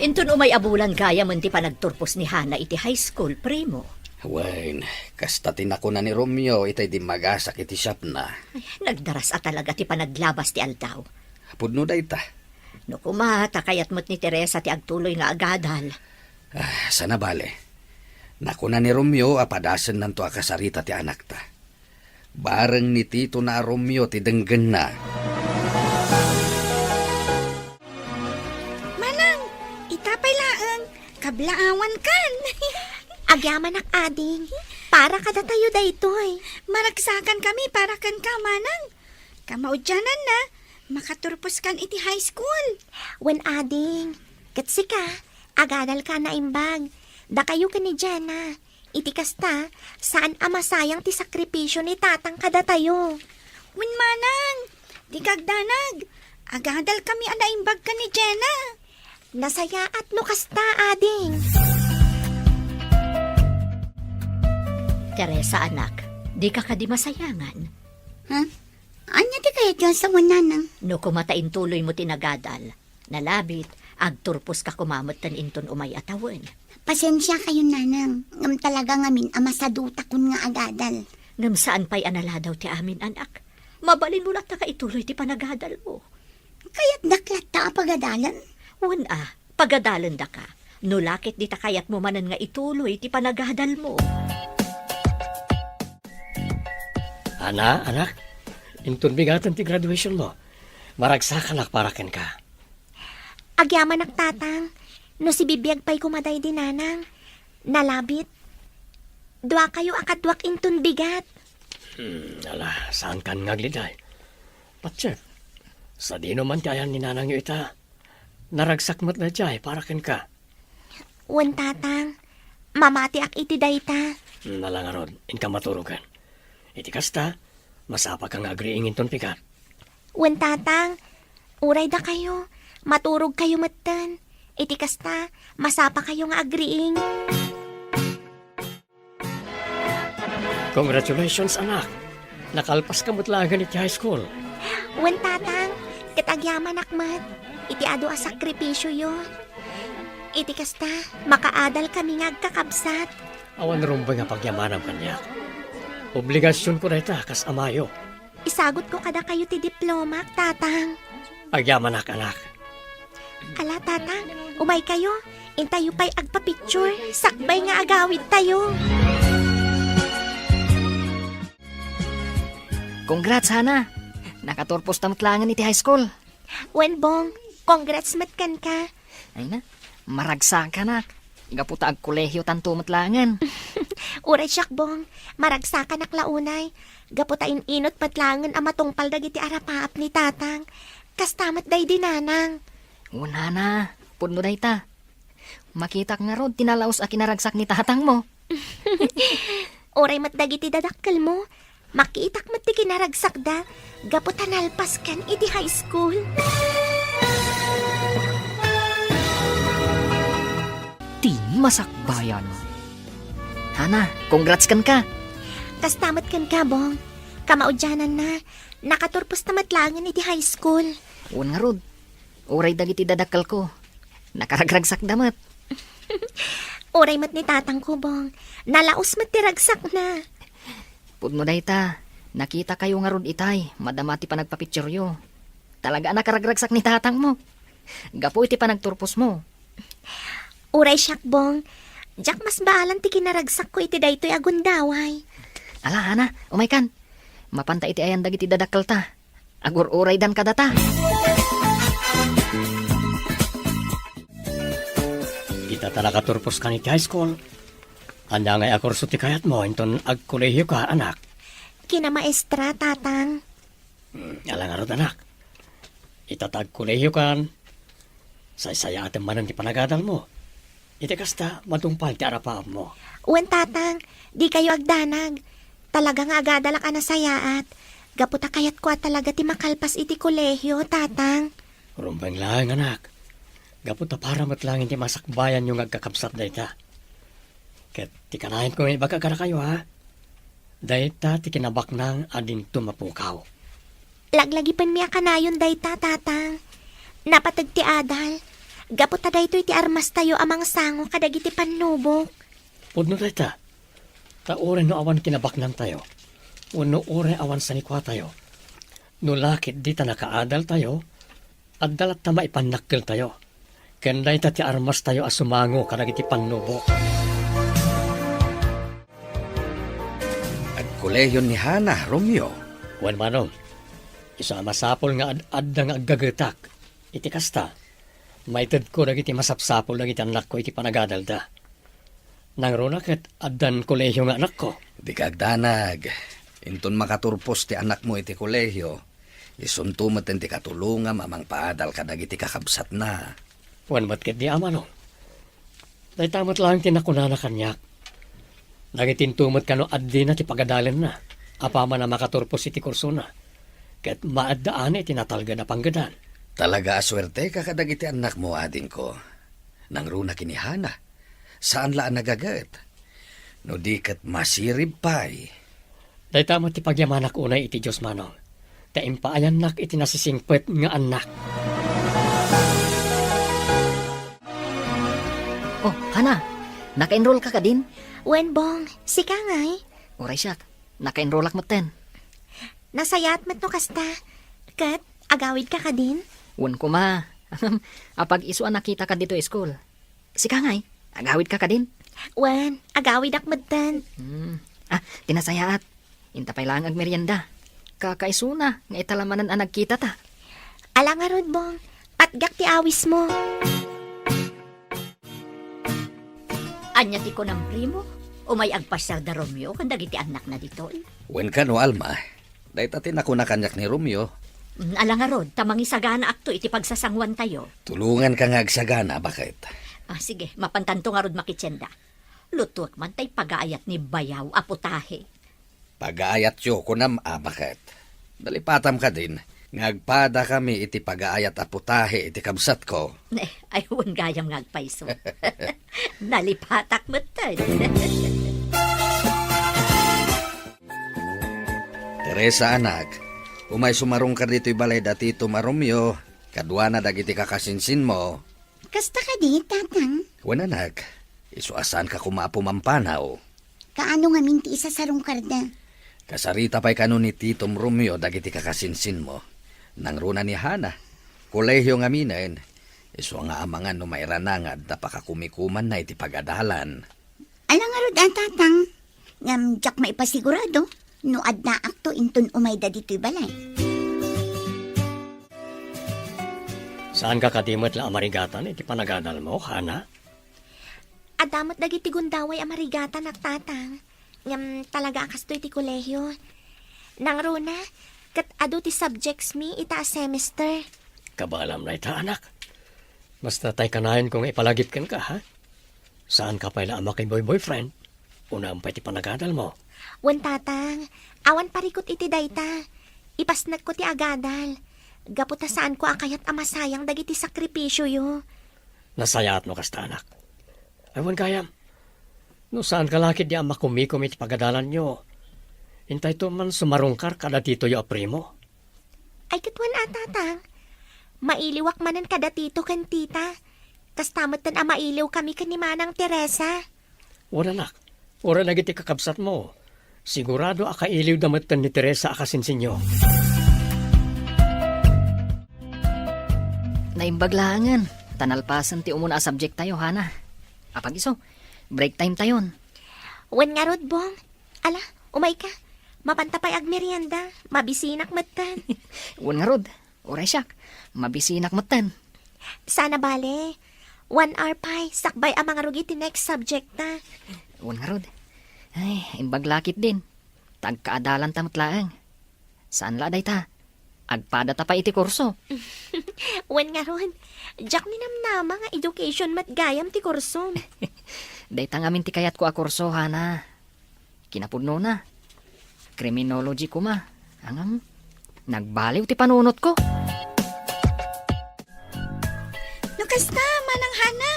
Inton umay a bulan gayam ti panagturpos ni Hana iti high school, primo. Wen, kasta ti nakuna ni Romeo itay dimmagasak iti siapna. Ay, nagdaras a talaga ti panaglabas ti aldaw. Pudno dayta. No koma, ta kayat met ni Teresa ti agtuloy nga agadal. Ah, saan a bale. Nakuna ni Romeo a padasennanto a kasarita ti anakta. Bareng ni Tito na a Romeo ti denggenna. Manang, ita pay laeng, kablaawankan. Agyamanak, ading. Para kadatayo daytoy. Maragsakan kami para kenka, Manang. Kamaudiananna, makaturposkan iti high school. Wen, ading. Ket sika, agadalka a naimbag. Dakayo ken ni Jenna. Iti kasta, saan a masayang ti sakripisio ni Tatang kadatayo. Wen, Manang, dika agdanag. Agadalkami a naimbag ken ni Jenna. Nasayaat no kasta, ading. Teresa, anak, dika kadi masayangan? Ha? Ania ti kayatyo a sawen, Nanang? No koma ta intuloymo ti nagadal, Nalabit, agturposka koma metten inton umay a tawen. Pasensiakayon, nanang, ngem talaga ngamin a masadutakon nga agadal. Ngem saan pay a naladaw ti amin, anak. Mabalinmo latta nga ituloy ti panagadalmo. Kayatdak latta a pagadalen? Wen a, pagadalendaka. No la ket dita kayatmo manen nga ituloy ti panagadalmo. Ana, anak, inton bigaten ti graduationmo, maragsakanak para kenka. Agyamanak, Tatang, no sibibiag pay koma daydi, Nanang. Nalabit. Duakayo a kaduak inton bigat. Hmm, ala, saankan nga agliday. Patiek, sadino man ti ayan ni nanangyo ita? Naragsak met daydiay para kenka. Wen, Tatang. Mamatiak iti dayta. Hmm, ala ngarud, inka maturogen. Iti kasta, masapaka nga agriing inton pigat. Wen, Tatang. Uray dakayo, maturogkayo metten. Iti kasta, masapakayo nga agriing. Congratulations, anak! Nakalpaska met laengen iti high school. Wen, Tatang, ket agyamanak met iti adu a sakripisioyo. Iti kasta, makaadalkami nga agkakabsat. Awan rumbeng a pagyamanam kaniak. Obligasionko dayta kas amayo. Isagutko kadakayo ti diplomak, Tatang. Agyamanak, anak. Ala, Tatang, umaykayo. Intayo pay agpa-picture, sakbay nga agawidtayo. Congrats, Hana! Nakaturposta met laengen iti high school. Wen, Bong, congrats met kenka. Ay na, maragsakanak. Gapu ta agkolehiotanto met laengen. Uray siak, Bong, maragsakanak la unay. Gapu ta in-inut met laengen a matungpal dagiti arapaap ni Tatang. Kasta met daydi Nanang. Wen, Hana, pudno dayta. Makitak ngarud ti nalaus a kinaragsak ni tatangmo. Uray met dagiti dadakkelmo, makitak met ti kinaragsakda gapu ta nalpaskan iti high school. Ti masakbayan. Hana, congrats kenka. Kasta met kenka, Bong. Kamaudiananna, nakaturposta met laengen iti high school. Wen ngarud, uray dagiti dadakkelko, nakaragragsakda met. Uray met ni tatangko, Bong. Nalaus met ti ragsakna. Pudno dayta, nakitakayo ngarud itay, madama ti panagpapictureyo. Talaga a nakaragragsak ni tatangmo. Gapu iti panagturposmo. Uray siak, Bong. Diak masbaalan ti kinaragsakko iti daytoy a gundaway. Ala, Hana, umaykan. Mapanta iti ayan dagiti dadakkelta. Agur-uraydan kadata. Ita ta nakaturposkan iti high school, ania ngay a kurso ti kayatmo inton agkolehioka, anak? Kinamaestra, Tatang. Hmm, ala ngarud, anak. Ita ta agkolehiokan, saysayaatem manen ti panagadalmo. Iti kasta, matungpal ti arapaapmo. Wen, Tatang, dikayo agdanag. Talaga nga agadalak a nasayaat. Gapu ta kayatko a talaga ti makalpas iti kolehio, Tatang. Rumbeng laeng, anak. Gapu ta para met laeng iti masakbayanyo nga agkakabsat dayta. Ket ti kanayon ko nga ibaga kadakayo, ha? Dayta ti kinabaknang a dinto mapukaw. Laglagipenmi a kanayon dayta, Tatang. Napateg ti adal. Gapu ta daytoy ti armastayo a mangsango kadagiti pannubok. Pudno dayta. Ta uray no awan kinabaknangtayo, wenno uray awan sanikuatayo, no la ket dita nakaadaltayo, adda latta maipannakkeltayo, ken dayta ti armastayo a sumango kadagiti pannubok. Agkolehion ni Hana, Romeo. Wen, Manong, isu a masapul nga ad-adda nga aggagetak. Iti kasta, maitedko dagiti masapsapul dagiti annakko iti panagadalda. Nangruna ket addan kolehio nga anakko. Dika agdanag. Inton makaturpos ti anakmo iti kolehio, isunto met ti katulongam a mangpaadal kadagiti kakabsatna. Wen met ketdi, Ama, no? Dayta met laeng ti nakunana kaniak. Nangitinto met kano addina ti pagadalenna, apaman a makaturpos iti kursona, ket maaddaan iti natalged a panggedan. Talaga a suerteka kadagiti annakmo, adingko. Nangruna ken ni Hana, saan la a nagaget. No di ket masirib pay. Dayta met ti pagyamanak unay iti Dios, Manong, ta impaayannak iti nasisingpet nga annak. Oh, Hana, naka-enroll ka kadin? Wen, Bong. Sika ngay? Uray siak, naka-enrollak metten. Nasayaat met no kasta. Ket, agawid ka kadin? Wen koma. Apag-isu a nakita ka dito school. Sika ngay, agawid ka kadin? Wen, agawidak metten. Hmm. Ah, ti nasayaat. Inta pay laeng agmerienda. Kakaisuna nga ita la manen a nagkita ta. Ala ngarud, Bong. Patgak ti awis mo. Ania ti kunam, Primo? Umay agpasiar da Romeo ken dagiti annakna ditoy? Wen kano, Alma. Dayta ti nakuna kaniak ni Romeo. Mm, ala ngarud, ta mangisaganaakto iti pagsasanguantayo. Tulonganka nga agsagana, baket. Ah, sige, mapantanto ngarud makitienda. Lutuek man tay pagaayat ni bayaw a putahe. Pagaayatyo, kunam a, baket. Nalipatam kadin nga agpadakami iti pagaayat a putahe iti kabsatko. Ne, ay, wen gayam nga agpayso. Nalipatak metten. Teresa, anak, umay sumarungkar ditoy balay da Titom a Romeo, kaduana dagiti kakasinsinmo. Kasta kadi, Tatang? Wen, anak, isu a saanka koma a pumampanaw. Kaano ngamin ti isasarungkarda? Kasarita pay kano ni Titom Romeo dagiti kakasinsinmo. Nangruna ni Hana, kolehiyo ngaminen, isu nga amangan no mairanangad ta pakakumikumanna iti pagadalan. Ala ngarud a, Tatang, ngem diak maipasigurado no addaakto inton umayda ditoy balay. Saanka kadi met la a marigatan iti panagadalmo, Hana? Adda met dagiti gundaway a marigatanak, Tatang. Ngem talaga a kastoy ti kolehiyo. Nangruna, ket adu ti subjects mi ita a semester. Kabaelam dayta, anak. Basta tay kanayon ko nga ipalagip kenka, ha? Saanka pay la a makiboy-boyfriend? Unaem pay ti panagadalmo. Wen, Tatang, awan parikut iti dayta. Ipasnekko ti agadal. Gapu ta saanko a kayat a masayang dagiti sakripisioyo. Nasayaat no kasta, anak. Ay, wen gayam. No saanka la ketdi a makumikom iti pagadalanyo, intayto man sumarungkar kada titoyo a Primo. Ay, ket wen a, Tatang. Mailiwak manen kada tito ken tita. Kasta metten a mailiwkami ken ni Manang Teresa. Wen, anak, uray dagiti kakabsatmo, sigurado a kailiwda metten ni Teresa a kasinsinyo. Naimbag laengen, ta nalpasen ti umuna a subject tayo, Hana. Apag-isu, break time tayon. Wen ngarud, Bong. Ala, umayka. Mapanta pay agmerienda. Mabisinak metten. Wen ngarud, uray siak. Mabisinak metten. Saan a bale. One hour pay, sakbay a mangrugit ti next subject ta. Wen ngarud. Ay, imbag la ketdin. Ta agkaadalanta met laeng. Saan la dayta? Agpadata pay iti kurso. Wen ngarud, diak ninamnama nga education met gayam ti kursom. Dayta ngamin ti kayatko a kurso, Hana. Kinapudnona, criminology koma. Ngem, nagbaliw ti panunotko. No kasta, Manang Hana,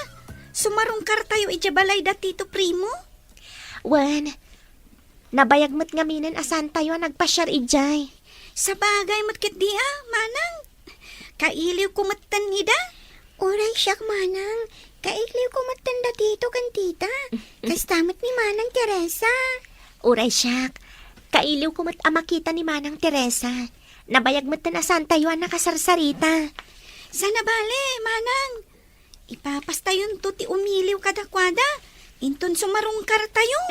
sumarungkartayo idiay balay da Tito Primo? Wen, nabayag met ngaminen a saantayo a nagpasiar idiay. Sabagay met ketdi a, Manang. Kailiwko metten ida. Uray siak, Manang. Kailiwko metten da Tito ken Tita. Kasta met ni Manang Teresa. Uray siak. Kailiwko met a makita ni Manang Teresa. Nabayag metten a saantayo a nakasarsarita. Saan a bale, Manang. Ipapastayonto ti umiliw kadakuada, inton sumarungkartayo.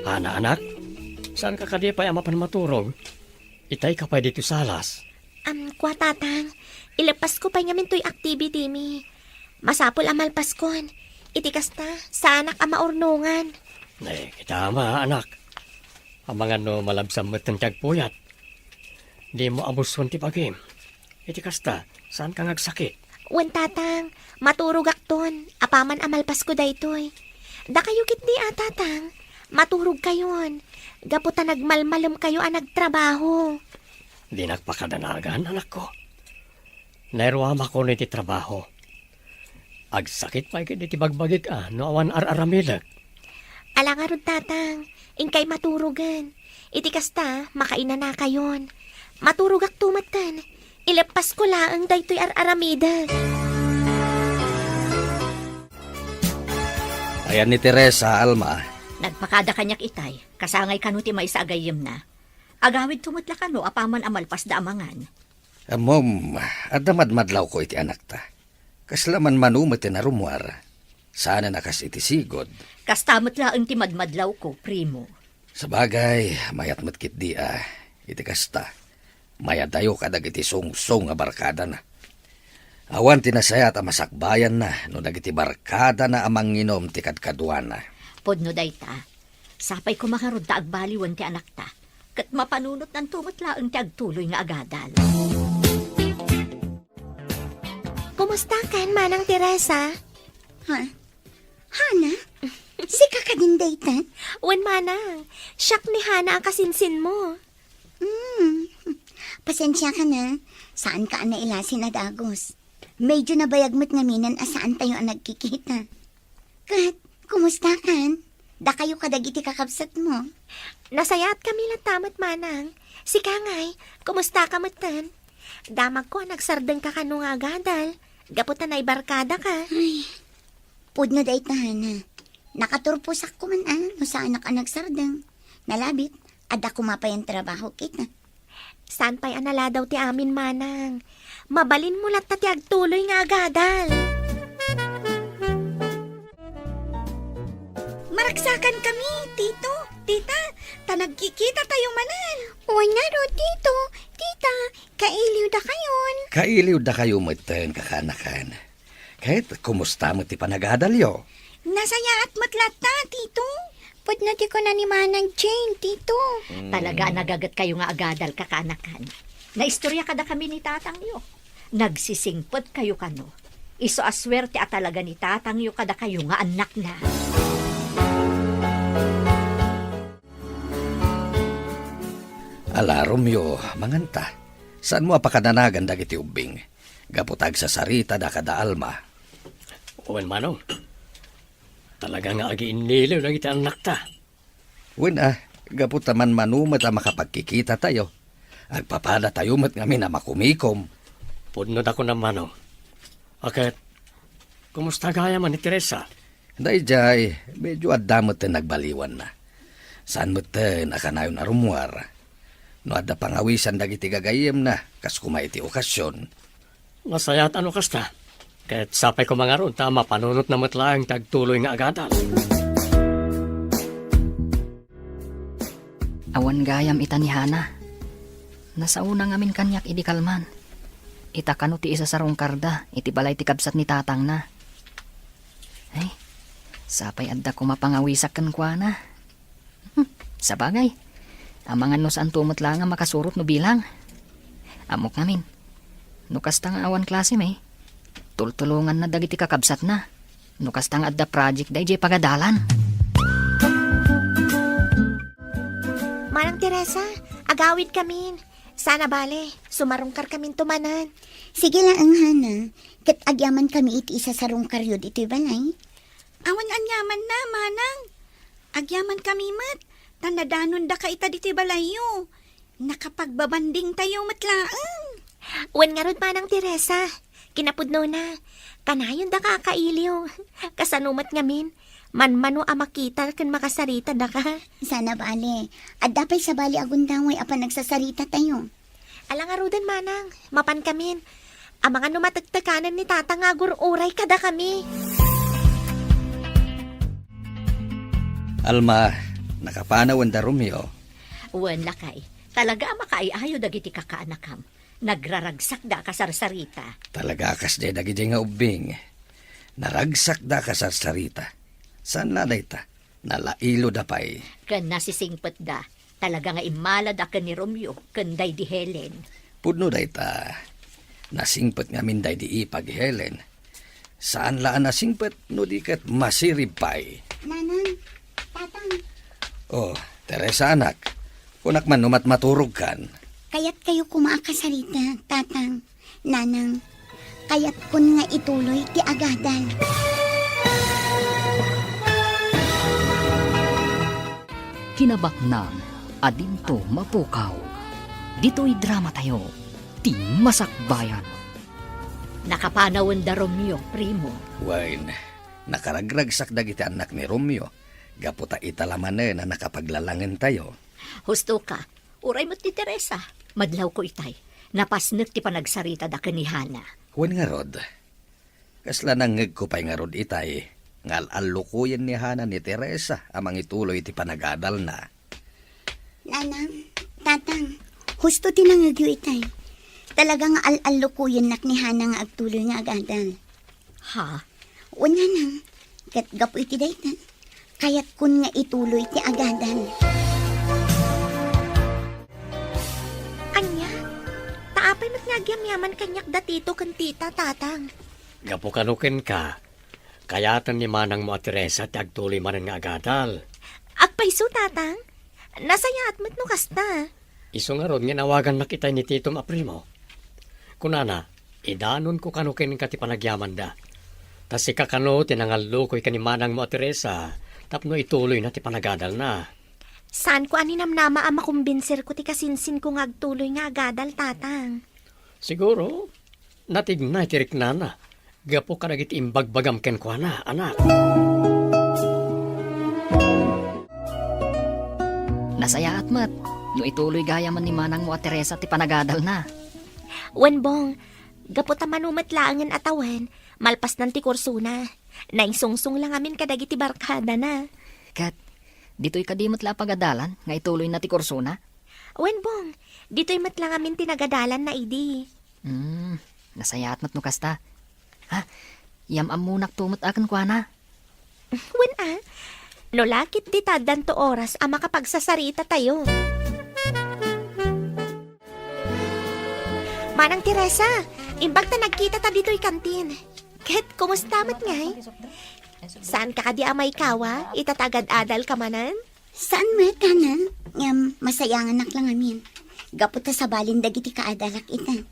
Ana, anak, saanka kadi pay a mapan maturog? Itayka pay ditoy salas. Am, kua, Tatang, ileppasko pay ngamin toy activity mi. Masapul a malpaskon. Iti kasta, saanak a maurnongan. Ay, kita ama, anak. Amangan no malabsam metten ti agpuyat. Dimo abuson ti bagim. Iti kasta, saanka nga agsakit? Wen, Tatang, maturogakton, apaman a malpasko daytoy. Dakayo ketdi a, Tatang, maturogkayon, gapu ta nagmalmalemkayo a nagtrabaho. Dinak pakadanagan, anakko. Nairuamakon iti trabaho. Agsakit pay ketdi ti bagbagik a no awan ar-aramidek. Ala ngarud, Tatang, inkay maturogen. Iti kasta, makainanakayon. Maturogakto metten. Ileppasko laeng daytoy ar-aramidek. Ayan ni Teresa, Alma. Nagpakada kaniak itay, kasangay kano ti maysa a gayyemna. Agawidto met la kano apaman a malpasda a mangan. Ammom, adda madmadlawko iti anakta. Kasla manmano met ti narummuar. Saanen a kas iti sigud. Kasta met laeng ti madmadlawko, primo. Sabagay, mayat met ketdi a, iti kasta. Mayadayo kadagiti sungsong a barkadana. Awan ti nasayaat a masakbayanna no dagiti barkadana a mangnginum ti kadkaduana. Pudno dayta. Sapay koma ngarud ta agbaliwen ti anakta, ket mapanunotnanto met laeng ti agtuloy nga agadal. Kumustakan, Manang Teresa? Ha? Hana? Sika kadin dayta? Wen, Manang. Siak ni Hana a kasinsinmo. Hmm. Pasensiakan a, saanka a nailasin a dagus. Medyo nabayag met ngaminen a saantayo a nagkikita. Ket, kumustakan? Dakayo kadagiti kakabsatmo? Nasayaatkami latta met, Manang. Sika ngay, kumustaka metten? Damagko a nagsardengka kano nga agadal, gapu ta naibarkadaka. Ay, pudno dayta, Hana. Nakaturposak koma a no saanak a nagsardeng. Nalabit, adda koma pay a trabaho kita. Saan pay a naladaw ti amin, Manang. Mabalinmo latta ti agtuloy nga agadal. Maragsakankami, Tito, Tita, ta nagkikitatayo manen. Wen ngarud, Tito, Tita, kailiwdakayon. Kailiwdakayo metten, kakaanakan. Ket kumusta met ti panagadalyo? Nasayaat met latta, Tito. Pudno ti kuna ni Manang Jane, Tito. Mm. Talaga a nagagetkayo nga agadal, kakaanakan. Naistorya kadakami ni tatangyo. Nagsisingpetkayo kano. Isu a suerte a talaga ni tatangyo kadakayo nga annakna. Ala, Romeo, manganta. Saanmo a pakadanagan dagiti ubbing? Gapu ta agsasaritada kada Alma. Wen, Manong. Talaga nga agiinniliw dagiti annakta. Wen a, gapu ta manmano met a makapagkikitatayo. Agpapadatayo met ngamin a makumikom. Pudno da kunam, Manong. A ket, kumusta gayam ni Teresa? Daydiay, medyo adda metten nagbaliwanna. Saan metten a kanayon a rummuar. No adda pangawisan dagiti gagayyemna, kas koma iti okasion. Nasayaat a no kasta. Ket sapay koma ngarud ta mapanunotna met laeng ti agtuloy nga agadal. Awan gayam ita ni Hana. Nasaona ngamin kaniak idi kalman. Ita kano ti isasarungkarda iti balay ti kabsat ni tatangna. Ay, sapay adda koma pangawisak kenkuana. Hmm, sabagay, amangan no saanto met laeng a makasurot no bilang. Ammok ngamin, no kasta nga awan klasem, tultulonganna dagiti kakabsatna. No kasta nga adda project daydiay pagadalan. Manang Teresa, agawidkamin. Saan a bale, sumarungkarkaminto manen. Sige laeng, Hana. Ket agyamankami iti isasarungkaryo ditoy balay. Awan anyamanna, Manang. Agyamankami met, ta nadanondaka ita ditoy balayyo. Nakapagbabandingtayo met laeng. Wen ngarud, Manang Teresa, kinapudnona, kanayondaka a kailiw. Kasano met ngamin, manmano a makita ken makasaritada ka. Saan a bale, adda pay sabali a gundaway a panagsasaritatayo. Ala ngaruden, Manang, mapankamin. Amangan no matektekanen ni Tata nga agur-uray kadakami. Alma, nakapanawen da Romeo. Wen, lakay, talaga a makaay-ayo dagiti kakaanakam. Nagraragsakda a kasarsarita. Talaga a kasdiay dagidi nga ubbing. Naragsakda a kasarsarita. Saan la dayta? Nalailoda pay. Ken nasisingpetda. Talaga nga immalada ken ni Romeo ken daydi Helen. Pudno dayta. Nasingpet ngamin daydi ipag Helen. Saan la a nasingpet no di ket masirib pay. Nanang, Tatang. Oh, Teresa, anak. Kunak man no matmaturogkan. Kayatkayo koma a kasarita, Tatang. Nanang, kayatkon nga ituloy ti agadal. Kinabaknang a dinto mapukaw. Ditoy dramatayo, ti Masakbayan. Nakapanawen da Romeo, primo. Wen, Nakaragragsak dagiti annak ni Romeo, gapu ta ita la manen a nakapaglalangentayo. Husto ka. Uray met ni Teresa. Madlawko itay. Napasnek ti panagsaritada ken ni Hana. Wen ngarud, kasla nangngegko pay ngarud itay nga al-allukoyen ni Hana ni Teresa a mangituloy ti panagadalna. Nanang, Tatang, husto ti nangngegyo itay. Talaga nga al-allukoyennak ni Hana nga agtuloy nga agadal. Ha? Wen, Nanang, ket gapu iti dayta, kayatkon nga ituloy ti agadal. Ania? Ta apay met nga agyamyaman kaniak da Tito ken Tita, Tatang? Gapu kano kenka, kayaten ni manangmo a Teresa ti agtuloy manen nga agadal. Agpayso, Tatang? Nasayaat met no kasta. Isu ngarud nga inawagannak itay ni titom a primo. Kunana, idanonko kano kenka ti panagyamanda. Ta sika kano ti nangallukoy ken ni manangmo a Teresa tapno ituloyna ti panagadalna. Saanko a ninamnama a makumbinserko ti kasinsinko nga agtuloy nga agadal, Tatang. Siguro, natignay ti riknana gapu kadagiti imbagbagam kenkuana, anak. Nasayaat met no ituloy gayamen ni manangmo a Teresa ti panagadalna. Wen, Bong, gapu ta mano met laengen a tawen, malpasnan ti kursona. Naingsungsong la ngamin kadagiti barkadana. Ket, ditoy kadi met la a pagadalan nga ituloyna ti kursona? Wen, Bong, ditoy met la ngamin ti nagadalanna idi. Hmm, nasayaat met no kasta. Ha? Yam-ammonakto met a kenkuana. Wen a, no la ketdi ta addanto oras a makapagsasaritatayo. Manang Teresa, imbag ta nagkitata ditoy kantin. Ket kumusta met ngay? Saanka kadi a maikawa ita ta agad-adalka manen? Saan met, Hana. Ngem masayanganak la ngamin. Gapu ta sabalen dagiti kaadalak ita.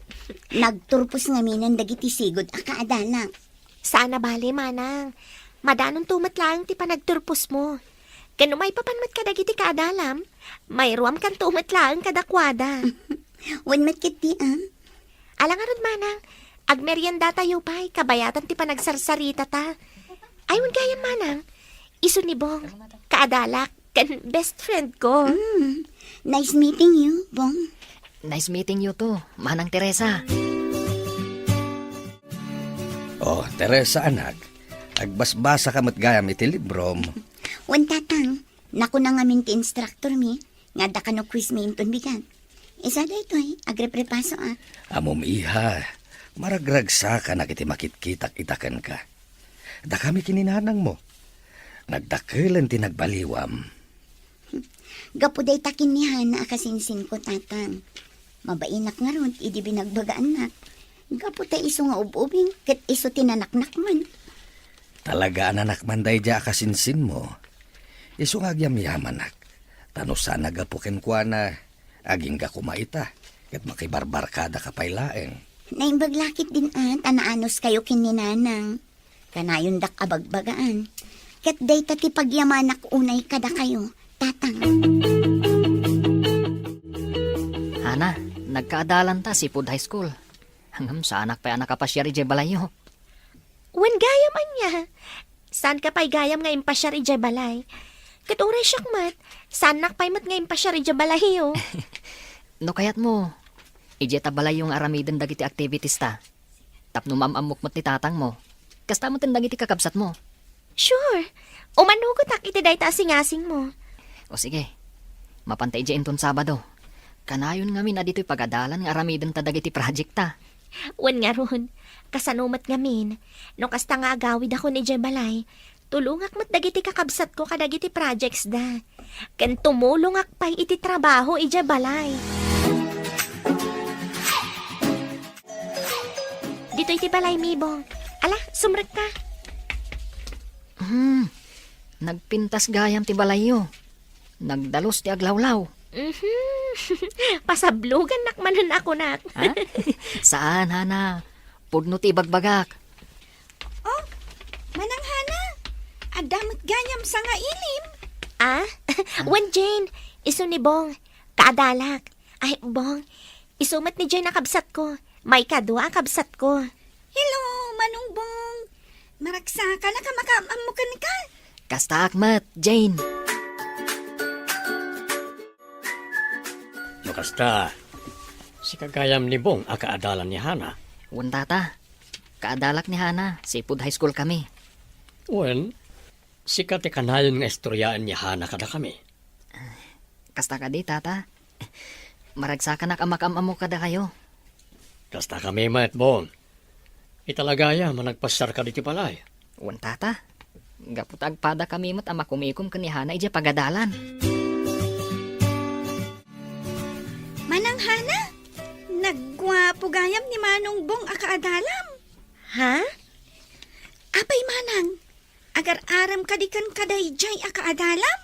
Nagturpos ngaminen dagiti sigud a kaadalak. Saan a bale, manang. Madanonto met laeng ti panagturposmo. Ken no maipapan met kadagiti kaadalam, mairuamkanto met laeng kadakuada. Wen met ketdi, a? Ala ngarud, manang, agmeriendatayo pay kabayatan ti panagsarsarita ta. Ay, wen gayam, manang. Isu ni Bong, kaadalak, ken best friend ko. Mm. Nice meeting you, Bong. Nice meeting you too, Manang Teresa. Oh, Teresa, anak, agbasbasa ka met gayam iti librom. Wen, Tatang, nakuna ngamin ti instructor mi, nga adda kano quiz mi inton bigat. Isu daytoy, agreprepasoak. Ammom, iha, maragragsakanak iti makitkitak ita kenka. Dakami ken ni nanangmo. Nagdakelen ti nagbaliwam. Gapu dayta ken ni Hana a kasinsinko, Tatang. Mabainak ngarud idi binagbagaannak. Gapu ta isu nga ub-ubing ket isu ti nanaknakman. Talaga a nanakman daydiay a kasinsinmo. Isu nga agyamyamanak. Ta no saan a gapu kenkuana, agingga koma ita, ket makibarbarkadaka pay laeng. Naimbag la ketdin a ta naanuskayo ken ni Nanang. Kanayondak a bagbagaan. Ket dayta ti pagyamanak unay kadakayo, Tatang. Hana, nagkaadalanta sipud high school. Ngem saanak pay a nakapasiar idiay balayyo. Wen gayam ania? Saanka pay gayam nga impasiar idiay balay? Ket uray siak met, saannak pay met nga impasiar idiay balayyo. No kayatmo, idiay ta balayyo nga aramiden dagiti activities ta. Tapno maam-ammok met ni tatangmo. Kasta met dagiti kakabsatmo. Sure. Umanugotak iti dayta a singasingmo. O sige. Mapanta idiay inton Sabado. Kanayon ngamin a ditoy pagadalan nga aramiden ta dagiti project ta. Wen ngarud, kasano met ngamin, no kasta nga agawidakon idiay balay, tulongak met dagiti kakabsatko kadagiti projects da. Ken tumulongak pay iti trabaho idiay balay. Ditoy ti balay, Mibong. Ala, sumrekka. Hmm, nagpintas gayam ti balayyo. Nagdalus ti aglawlaw. Mhm. Pasablogannak manen a kunak. Ha? Saan, Hana. Pudno ti ibagbagak. Oh, Manang Hana, adda met gayam sangailim. Ah? Ah? Wen, Jane, isu ni Bong. Kaadalak. Ay, Bong, isu met ni Jane a kabsatko. Maikadua a kabsatko. Hello, Manong Bong. Maragsakanak a makaam-ammo kenka. Kastaak met, Jane. No kasta, sika gayam ni Bong a kaadalan ni Hana? Wen, Tata. Kaadalak ni Hana, sipud high school kami. Wen, sika ti kanayon nga istoryaen ni Hana kadakami. Kasta kadi, Tata. Maragsakanak a makaam-ammo kadakayo. Kasta kami met, Bong. Ita la gayam a nagpasyarka ditoy balay. Wen, Tata. Gapu ta agpada kami met a makumikom ken ni Hana idiay pagadalan. Manang Hana, nagguapo gayam ni Manong Bong a kaadalam. Ha? Apay, Manang, agar-arem kadi kenka daydiay a kaadalam?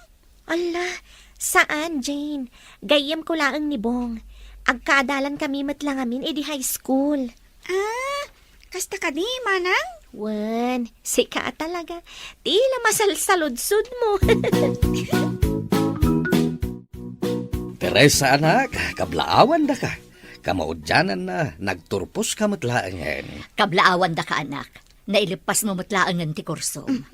Ala, saan, Jane. Gayyemko laeng ni Bong. Agkaadalan kami met la ngamin idi high school. Ah, kasta kadi, Manang? Wen, sika talaga. Tila masalsaludsodmo. Teresa, anak, kablaawandaka. Kamaudiananna, nagturposka met laengen. Kablaawandaka, anak. Naileppasmo met laengen ti kursom.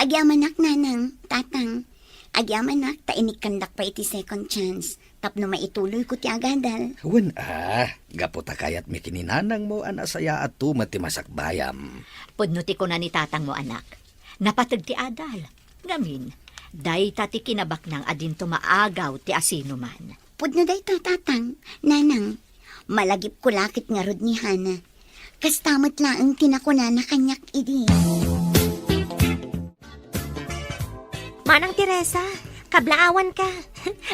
Agyamanak, Nanang, Tatang. Agyamanak ta inikkandak pay iti second chance tapno maituloyko ti agadal. Wen a, gapu ta kayatmi ken ni nanangmo a nasayaatto met ti masakbayam. Pudno ti kuna ni tatangmo, anak. Napateg ti adal. Ngamin, dayta ti kinabaknang a dinto maagaw ti asinoman. Pudno dayta, Tatang, Nanang. Malagipko la ket ngarud ni Hana. Kasta met laeng ti nakunana kaniak idi. Manang Teresa, kablaawanka.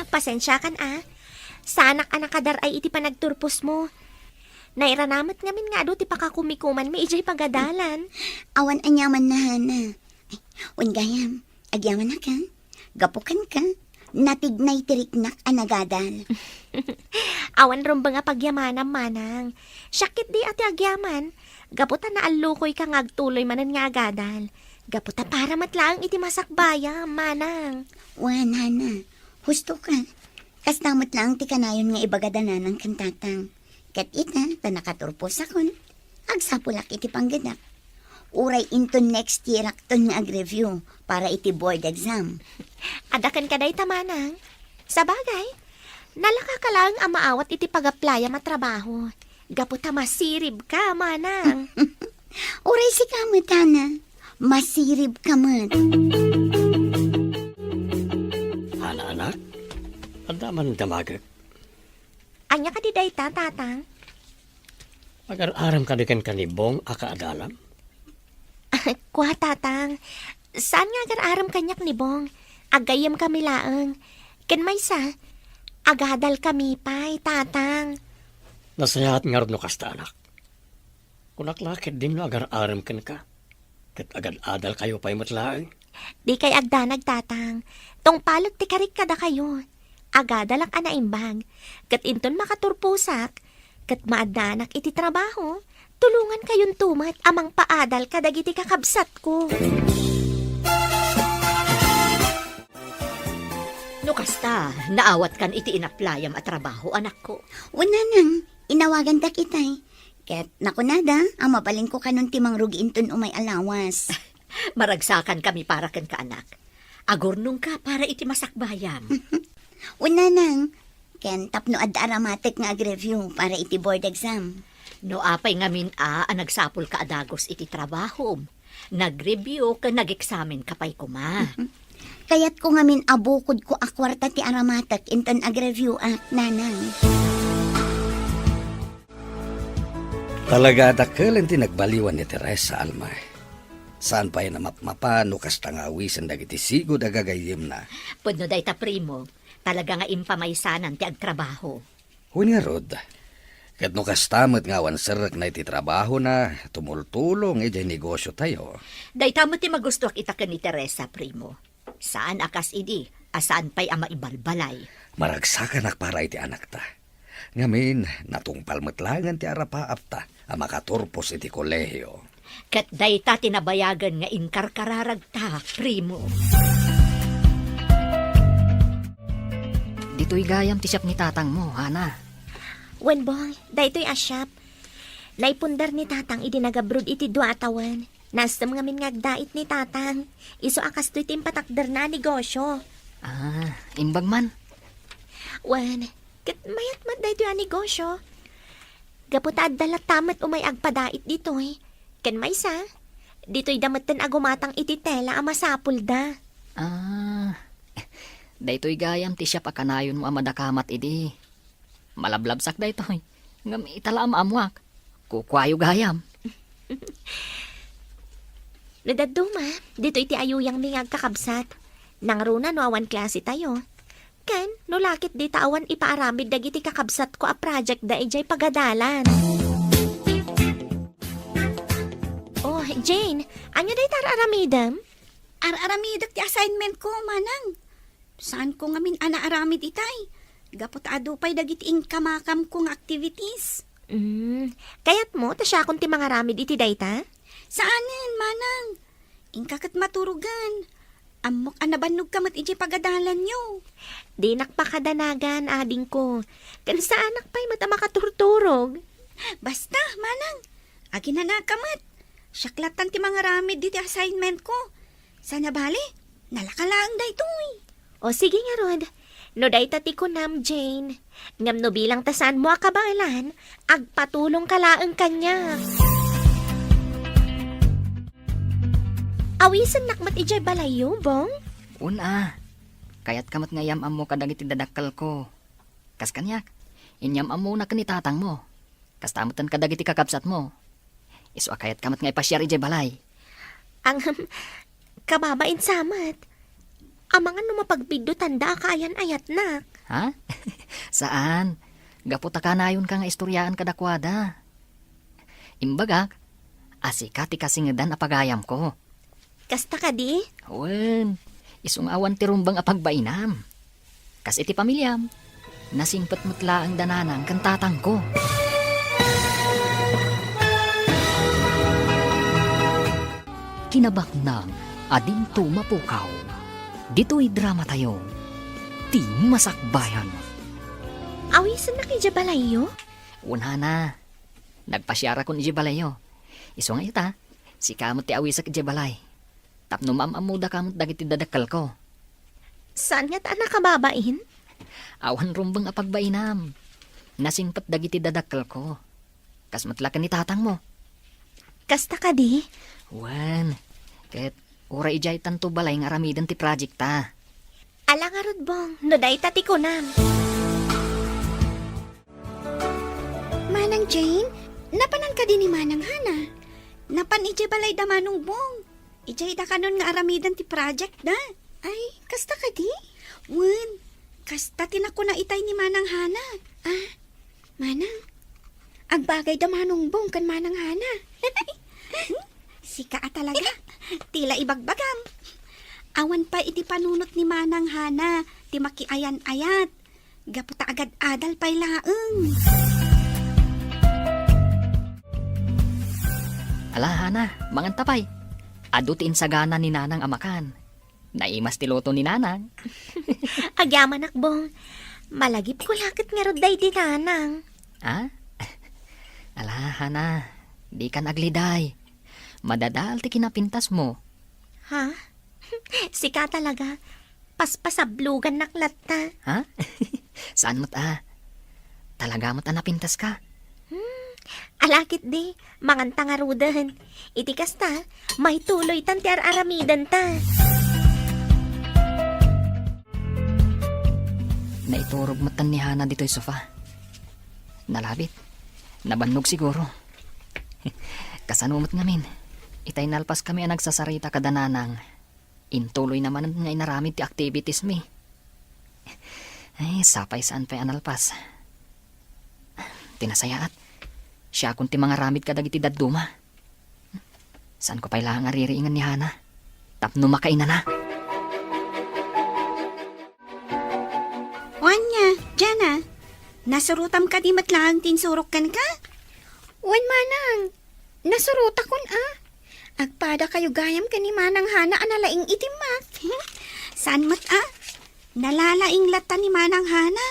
Pasensiakan a. Saanak a nakadar-ay iti panagturposmo. Nairana met ngamin nga adu ti pakakumikumanmi idiay pagadalan. Awan aniamanna, Hana. Ay, wen gayam, agyamanak a. Gapu kenka, natignay ti riknak a nagadal. Awan rumbeng a pagyamanam, Manang. Siak ketdi a ti agyaman, gapu ta naallukoyka nga agtuloy manen nga agadal. Gapu ta para met laeng iti masakbayam, Manang. Wen, Hana, husto ka. Kasta met laeng ti kanayon nga ibagada Nanang ken Tatang. Ket ita, ta nakaturposakon, agsapulak iti panggedak. Uray inton next year-akton nga ag-review para iti board exam. Adda kenka dayta, Manang. Sabagay, nalakaka laeng a maawat iti pag-apply-am a trabaho. Gapu ta masiribka, Manang. Uray sika met, Hana. Masiribka met. Hana, anak, adda man damagek. Ania kadi dayta, Tatang? Agar-arem kadi kenka ni Bong a kaadalam? Kua, Tatang. Saan nga agar-arem kaniak ni Bong? Aggayyemkami laeng. Ken maysa, agadalkami pay, Tatang. Nasayaat ngarud no kasta, anak. Kunak la ketdin no agar-arem kenka. Ket agad-adalkayo pay met laeng. Dikay agdanag, Tatang. Tungpalek ti karik kadakayo. Agadalak a naimbag. Ket inton makaturposak, ket maaddanak iti trabaho, tulongankayonto met a mangpaadal kadagiti kakabsatko. No kasta, naawatkan iti inaplayam a trabaho, anakko? Wen, Nanang, inawagandak itay. Ket nakunada a mabalinko kanon ti mangrugi inton umay a lawas. Maragsakankami para kenka, anak. Agurnongka para iti masakbayam. Wen, Nanang, ken tapno adda aramatek nga ag-review para iti board exam. No apay ngamin a, a nagsapulka a dagus iti trabahom, nag-review ken nag-eksamenka pay koma. Kayatko ngamin a bukodko a kuarta ti aramatek inton ag-review-ak, Nanang. Talaga a dakkel ti nagbaliwan ni Teresa, Alma. Saan pay a mapmapan no kasta nga awisen dagiti sigud a gagayyemna. Pudno dayta, Primo. Talaga nga impamaysanan ti agtrabaho. Wen ngarud, ket no kasta met nga awan serrekna iti trabahona, tumultulong idiay negosyotayo. Dayta met ti magustuak ita ken ni Teresa, Primo. Saan a kas idi a saan pay a maibalbalay. Maragsakanak para iti anakta. Ngamin, natungpal met laengen ti arapaapta a makaturpos iti kolehio. Ket dayta ti nabayagen nga inkarkararagta, Primo. Ditoy gayam ti siap ni tatangmo, Hana. Wen, Bong, daytoy a siap. Naipundar ni Tatang idi nagabroad iti dua a tawen. Nasem ngamin nga agdait ni Tatang. Isu a kastoy ti impatakderna a negosyo. Ah, imbag man. Wen, ket mayat met daytoy a negosyo. Gapu ta adda latta met umay agpadait ditoy. Ken maysa, ditoyda metten a gumatang iti tela a masapulda. Ah, daytoy gayam ti siap a kanayonmo a madakamat idi. Malablabsak daytoy. Ngem ita la a maammoak. Kukuayo gayam. No dadduma, ditoy ti ayuyangmi nga agkakabsat. Nangruna no awan klase tayo. Ken, no lakit dita awan ipaaramid dagiti kakabsatko a project da idiay pagadalan. Oh, Jane, ania dayta ar-aramidem? Ar-aramidek ti assignment ko, Manang. Saanko ngamin a naaramid itay. Gapu ta adu pay dagiti inkamakamko nga activities. Mm, kayatmo ta siakon ti mangaramid iti dayta? Saanen, Manang. Inka ket maturogen. Ammok a nabannogka met idiay pagadalanyo. Dinak pakadanagan, adingko. Ken saanak pay met a makaturturog. Basta, Manang. Aginanaka met. Siak lattan ti mangaramid diti assignment ko. Sana bale, nalaka laeng daytoy. O sige ngarud, no dayta ti kunam, Jane. Ngem no bilang ta saanmo a kabaelan, agpatulongka laeng kaniak. Awisennak met idiay balayyo, Bong? Wen a. Kayatka met nga iyam-ammo kadagiti dadakkelko. Kas kaniak, inyam-ammona ken ni tatangmo. Kasta metten kadagiti kakabsatmo. Isu a kayatka met nga ipasiar idiay balay. Ang, kababain sa met. Amangan no mapagbiddutanda a kaayan-ayatnak. Ha? Saan. Gapu ta kanayonka nga istoriaan kadakuada. Imbagak, a sika ti kasingedan a pagayamko. Kasta kadi? Wen, isu nga awan ti rumbeng a pagbainam. Kas iti pamiliam, nasingpet met laeng da nanang ken tatangko. Kinabaknang a dinto mapukaw. Ditoy dramatayo, ti masakbayan. Awisennak idiay balayyo? Wen a, nagpasiarakon idiay balayyo. Isu nga ita, sika met ti awisek idiay balay. Tapno maam-ammodaka met dagiti dadakkelko. Saan ngata a nakababain? Awan rumbeng a pagbainam. Nasingpet dagiti dadakkelko. Kas met la ken ni tatangmo. Kasta kadi? Wen, ket uray idiay tanto balay nga aramiden ti project ta. Ala ngarud, Bong, no dayta ti kunam. Manang Jane, napanan kadi ni Manang Hana? Napan idiay balay da Manong Bong. Idiay da kanon nga aramiden ti project da. Ay, kasta kadi? Wen, kasta ti nakuna itay ni Manang Hana. Ah, Manang, agbagay da Manong Bong ken Manang Hana. Sika a talaga. Tila ibagbagam. Awan pay iti panunot ni Manang Hana ti makiayan-ayat. Gapu ta agad-adal pay laeng. Ala, Hana, manganta pay. Adu ti insagana ni Nanang a makan. Naimas ti luto ni Nanang. Agyamanak, Bong. Malagipko la ket ngarud daydi Nanang. Ah? Ala, Hana, dikan agliday. Madadael ti kinapintasmo. Ha? Sika talaga. Paspasablogannak latta. Ha? Saan met a? Talaga met a napintaska? Hmm, ala ketdi, manganta ngaruden. Iti kasta, maituloytan ti ar-aramidenta. Naiturog metten ni Hana ditoy sofa. Nalabit. Nabannog siguro. Kasano met ngamin? Itay nalpaskami a nagsasarita kada Nanang. Intuloyna manen nga inaramid ti activities mi. Ay, sapay saan pay a nalpas. Ti nasayaat, siakon ti mangaramid kadagiti dadduma. Saanko pay laeng a ririingen ni Hana tapno makainana. Wen a, Jana, nasurotam kadi met laeng ti insurok kenka? Wen, Manang, nasurotakon a. Agpadakayo gayam ken ni Manang Hana a nalaing iti math. Saan met a? Nalalaing latta ni Manang Hana.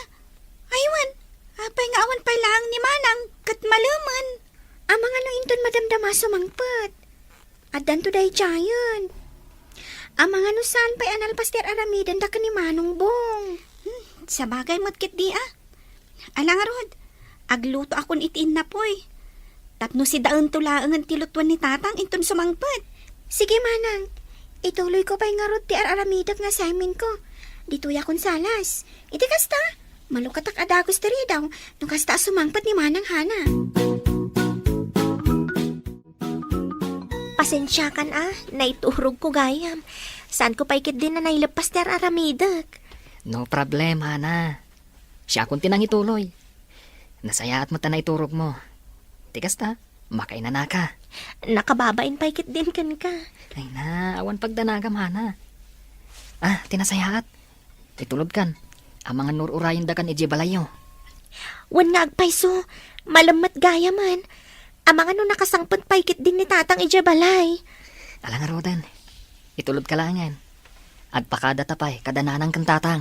Ay wen, apay nga awan pay laeng ni Manang ket malemen? Amangan no inton madamdama sumangpet. Addanto daydiayen. Amangan no saan pay a nalpas ti ar-aramidenda ken ni Manong Bong. Hmm, sabagay met ketdi a. Ala ngarud, aglutoakon iti innapoy. Tapno sidaento laengen ti lutuan ni Tatang inton sumangpet. Sige, Manang. Ituloyko pay ngarud ti ar-aramidek nga assignmentko. Ditoyakon salas. Iti kasta, malukatak a dagus ti ridaw no kasta a sumangpet ni Manang Hana. Pasensiakan a, naiturogko gayam. Saanko pay ketdi a naileppas ti ar-aramidek. No problem, Hana. Siakon ti nangituloy. Nasayaat met ta naiturogmo. Ti kasta, makainanaka. Nakababain pay ketdin kenka. Ay na, awan pagdanagam, Hana. Ah, ti nasayaat. Itulodkan. Amangan no ur-urayendakan idiay balayyo. Wen nga agpayso, malemmet gayamen. Amangan no nakasangpet pay ketdin ni Tatang idiay balay. Ala ngaruden. Itulodka laengen. Agpakadata pay kada nanang ken tatang.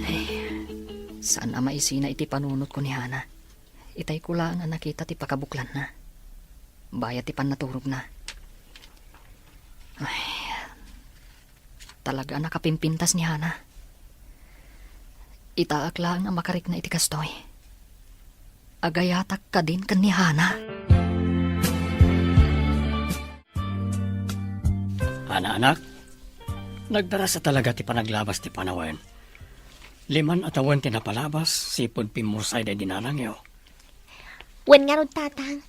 Ay, saan a maisina iti panunotko ni Hana. Itayko laeng a nakita ti pakabuklanna. Bayat ti pannaturogna. Ay, talaga a nakapimpintas ni Hana. Itaak laeng a makarikna iti kastoy. Agayatak kadin ken ni Hana. Hana, anak, nagdarasa talaga ti panaglabas ti panawen. Liman a tawen ti napalabas, sipud pimmursay daydi nanangyo. Wen ngarud, Tatang,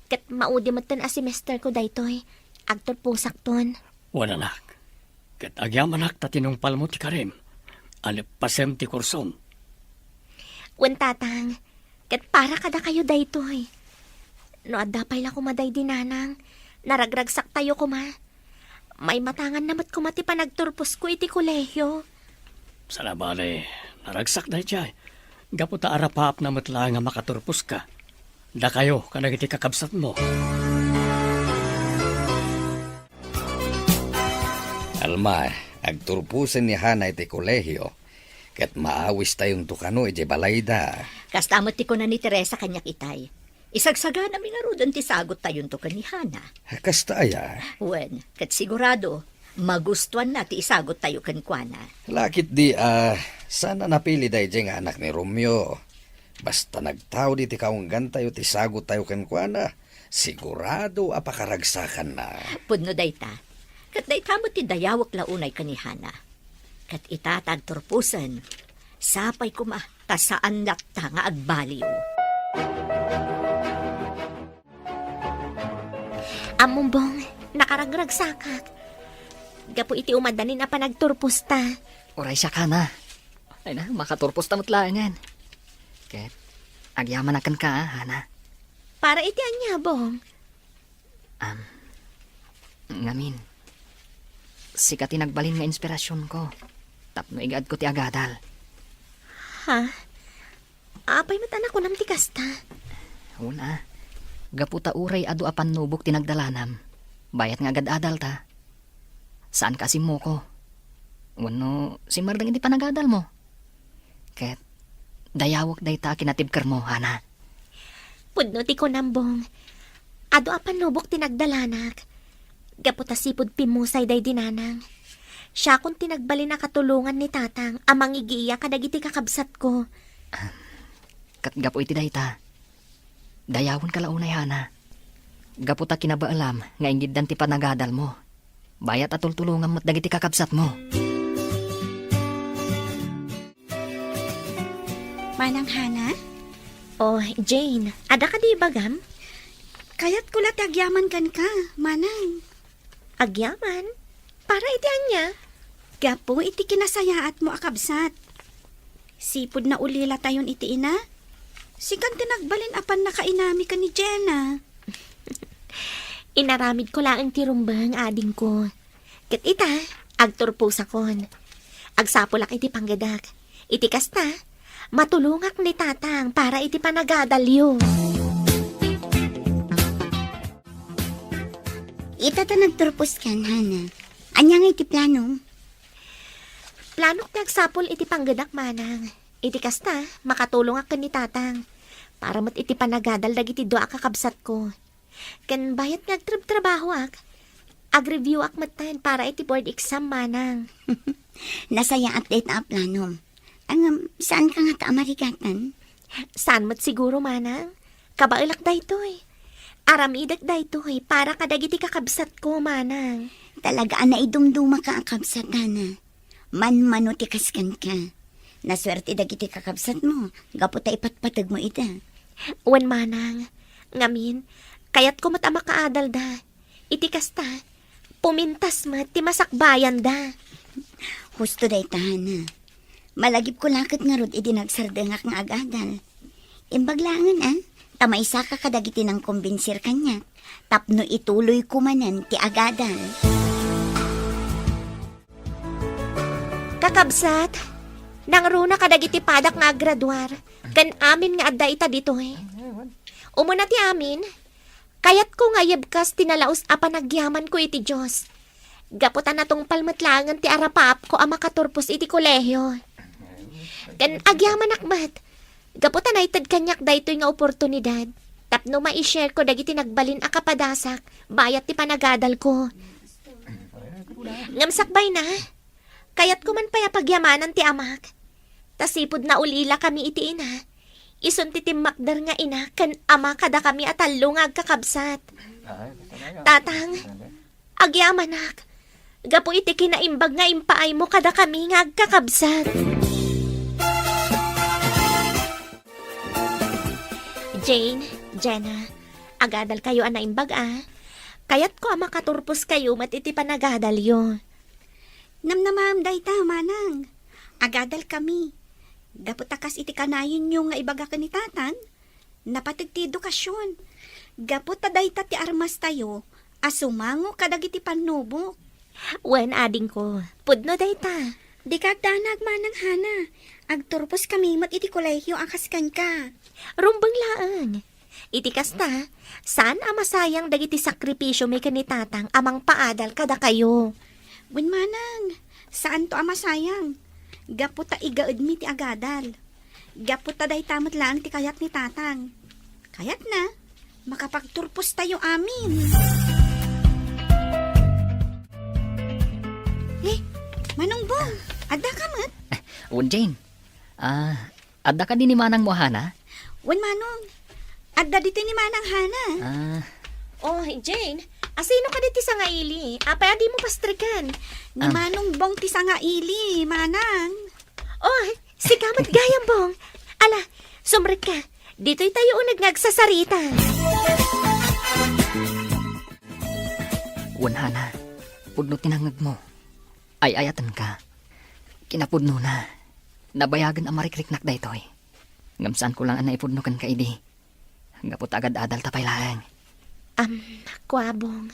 ket maudi metten a semesterko daytoy. Agturposakton. Wen, anak, ket agyamanak ta tinungpalmo ti karim, a leppasem ti kursom. Wen, Tatang, ket para kadakayo daytoy. No adda pay la koma daydi nanang, naragragsaktayo koma. Maimatanganna met koma ti panagturposko iti kolehio. Saan a bale, naragsak daydiay. Gapu ta arapaapna met laeng a makaturposka. Dakayo kadagiti kakabsatmo. Alma, agturposen ni Hana iti kolehio, ket maawistayonto kano idiay balayda. Kasta met ti kuna ni Teresa kaniak itay. Isagsaganami ngaruden ti sagottayonto ken ni Hana. Kasta aya? Wen, ket sigurado, magustuanna ti isagottayo kenkuana. Lakit di a, saan a napili daydiay nga anak ni Romeo. Basta nagtaud iti kaunggantayo ti sagottayo kenkuana, sigurado a pakaragsakanna. Pudno dayta. Ket dayta met ti dayawek la unay ken ni Hana. Ket ita ta agturposen, sapay koma ta saan latta nga agbaliw. Ammom, Bong, nakaragragsakak. Gapu iti umadanin a panagturposta. Uray siak, Hana. Ay na, makaturposta met laengen. Ket, agyamanak kenka, Hana. Para iti ania, Bong? Am, ngamin, sika ti nagbalin nga inspirasionko tapno igaadko ti agadal. Ha? Apay met a nakunam ti kasta? Una, gapu ta uray adu a pannubok ti nagdalanam, bayat nga agad-adalta, saanka a simmuko. Wenno, simmerdeng iti panagadalmo. Ket dayawek dayta a kinatibkermo, Hana. Pudno ti kunam, Bong. Adu a pannubok ti nagdalanak. Gapu ta sipud pimmusay daydi nanang. Siakon ti nagbalin a katulongan ni Tatang a mangigiya kadagiti kakabsatko. Ket gapu iti dayta, dayawenka la unay, Hana. Gapu ta kinabaelam nga ingiddan ti panagadalmo. Bayat a tultulongam met dagiti kakabsatmo. Manang Hana? Oh, Jane, adda kadi ibagam? Kayatko la ti agyaman kenka, Manang. Agyaman? Para iti ania? Gapu iti kinasayaatmo a kabsat. Sipud naulilatayon iti ina, sikan ti nagbalin a pannakainami ken ni Jenna. Inaramidko laeng ti rumbeng, adingko. Ket ita, agturposakon. Agsapulak iti panggedak. Iti kasta, matulongak ni Tatang para iti panagadalyo. Ita ta nagturposkan, Hana. Ania nga iti planom? Planok ti agsapul iti panggedak, Manang. Iti kasta, makatulongak ken ni Tatang. Para met iti panagadal dagiti dua a kakabsatko. Ken bayat nga agtrabtrabahoak, agreview-ak metten para iti board exam, manang. Nasayaat dayta a planom. Ngem, saanka ngata a marigatan? Saan met siguro, manang? Kabaelak daytoy. Aramidek daytoy para kadagiti kakabsatko, manang. Talaga a naidumdumaka a kabsat, Hana. Manmano ti kas kenka. Nasuerte dagiti kakabsatmo, gapu ta ipatpategmo ida. Wen, manang. Ngamin, kayatko met a makaadalda. Iti kasta, pumintas met ti masakbayanda. Husto dayta, Hana. Malagipko la ket ngarud idi nagsardengak nga agadal. Imbag laengen, a, ta maisaka kadagiti nangkombinsir kaniak tapno ituloyko manen ti agadal. Kakabsat, nangruna kadagiti padak nga aggraduar, ken amin nga adda ita ditoy. Umuna ti amin, kayatko nga ayabkas ti nalaus a panagyamanko iti Dios. Gapu ta natungpal met laengen ti arapaapko a makaturpos iti kolehio. Ken agyamanak met, gapu ta naited kaniak daytoy nga oportunidad tapno mai-shareko dagiti nagbalin a kapadasak bayat ti panagadalko. Ngem sakbayna, kayatko man pay a pagyamanan ti amak. Ta sipud naulilakami iti ina, isun ti timmakder nga ina ken ama kadakami a tallo nga agkakabsat. Tatang, agyamanak, gapu iti kinaimbag nga impaaymo kadakami nga agkakabsat. Jane, Jenna, agadalkayo a naimbag a. Kayatko a makaturposkayo met iti panagadalyo. Namnamaem dayta, manang. Agadalkami. Gapu ta kas iti kanayonyo nga ibaga ken ni tatang, napateg ti edukasion. Gapu ta dayta ti armastayo a sumango kadagiti pannubok. Wen, adingko, pudno dayta. Dika agdanag, Manang Hana. Agturposkami met iti kolehio a kas kenka. Rumbeng laeng. Iti kasta, saan a masayang dagiti sakripisiomi ken ni tatang a mangpaadal kadakayo. Wen, manang, saanto a masayang. Gapu ta igaedmi ti agadal. Gapu ta dayta met laeng ti kayat ni tatang. Kayatna, makapagturpostayo amin. Eh, Manong Bong, adda ka met? Wen, Jane. Ah, adda kadi ni manangmo a Hana? Wen, Manong. Adda ditoy ni Manang Hana. Ah. Oh, Jane, asino kadi ti sangaili? Apay a dimo pastriken? Ni Ah. Manong Bong ti sangaili, Manang. Oh, sika met gayam, Bong. Ala, sumrek ka. Ditoy tayo uneg nga agsasarita. Wen, Hana, pudno ti nangngegmo. Ay-ayatenka. Kinapudnona, nabayagen a marikriknak daytoy. Ngem saanko lang a naipudno kenka idi. Gapu ta agad-adalta pay laeng. Am, kua, Bong.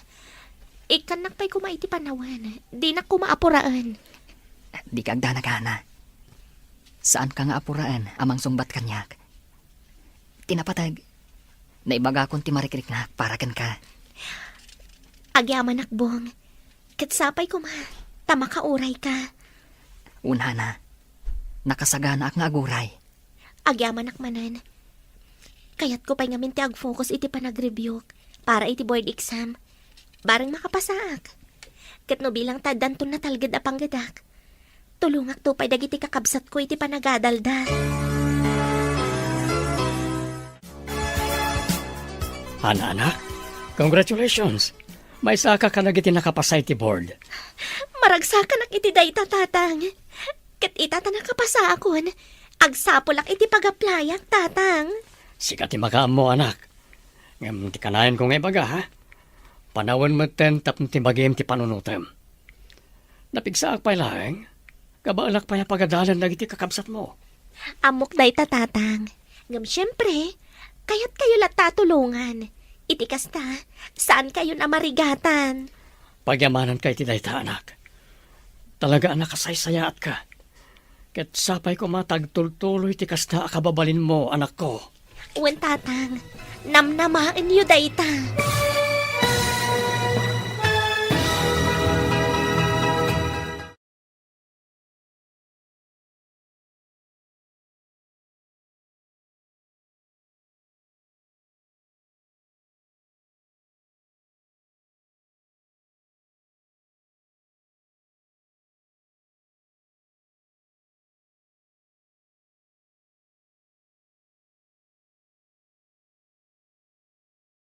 Ikkannak pay koma iti panawen. Dinak koma apuraen. Dika agdanag, Hana. Saanka nga apuraen a mangsungbat kaniak. Ti napateg, naibagakon ti marikriknak para kenka. Agyamanak, Bong. Ket sapay koma, ta makaurayka. Wen, Hana, nakasaganaak nga aguray. Agyamanak manen. Kayatko pay ngamin ti agfocus iti panagreviewk para iti board exam. Bareng makapasaak. Ket no bilang ta addanton natalged a panggedak, tulongakto pay dagiti kakabsatko iti panagadalda. Hana, anak, congratulations! Maisaka kadagiti nakapasa iti board. Maragsakanak iti dayta, Tatang. Ket ita ta nakapasaakon, agsapulak iti pag-applyak, Tatang. Sika ti makaammo, anak. Ngem ti kanayanko nga ibaga, ha? Panawen metten tapno ti bagim ti panunotem. Napigsaak pay laeng, kabaelak pay a pagadalen dagiti kakabsatmo. Ammok dayta, Tatang. Ngem siempre, kayatkayo latta a tulongan. Iti kasta, saankayon a marigatan. Pagyamananka iti dayta, anak. Talaga a nakasaysayaatka. Ket sapay koma ta agtultuloy ti kasta a kababalinmo, anakko. Wen, Tatang, namnamaenyo dayta.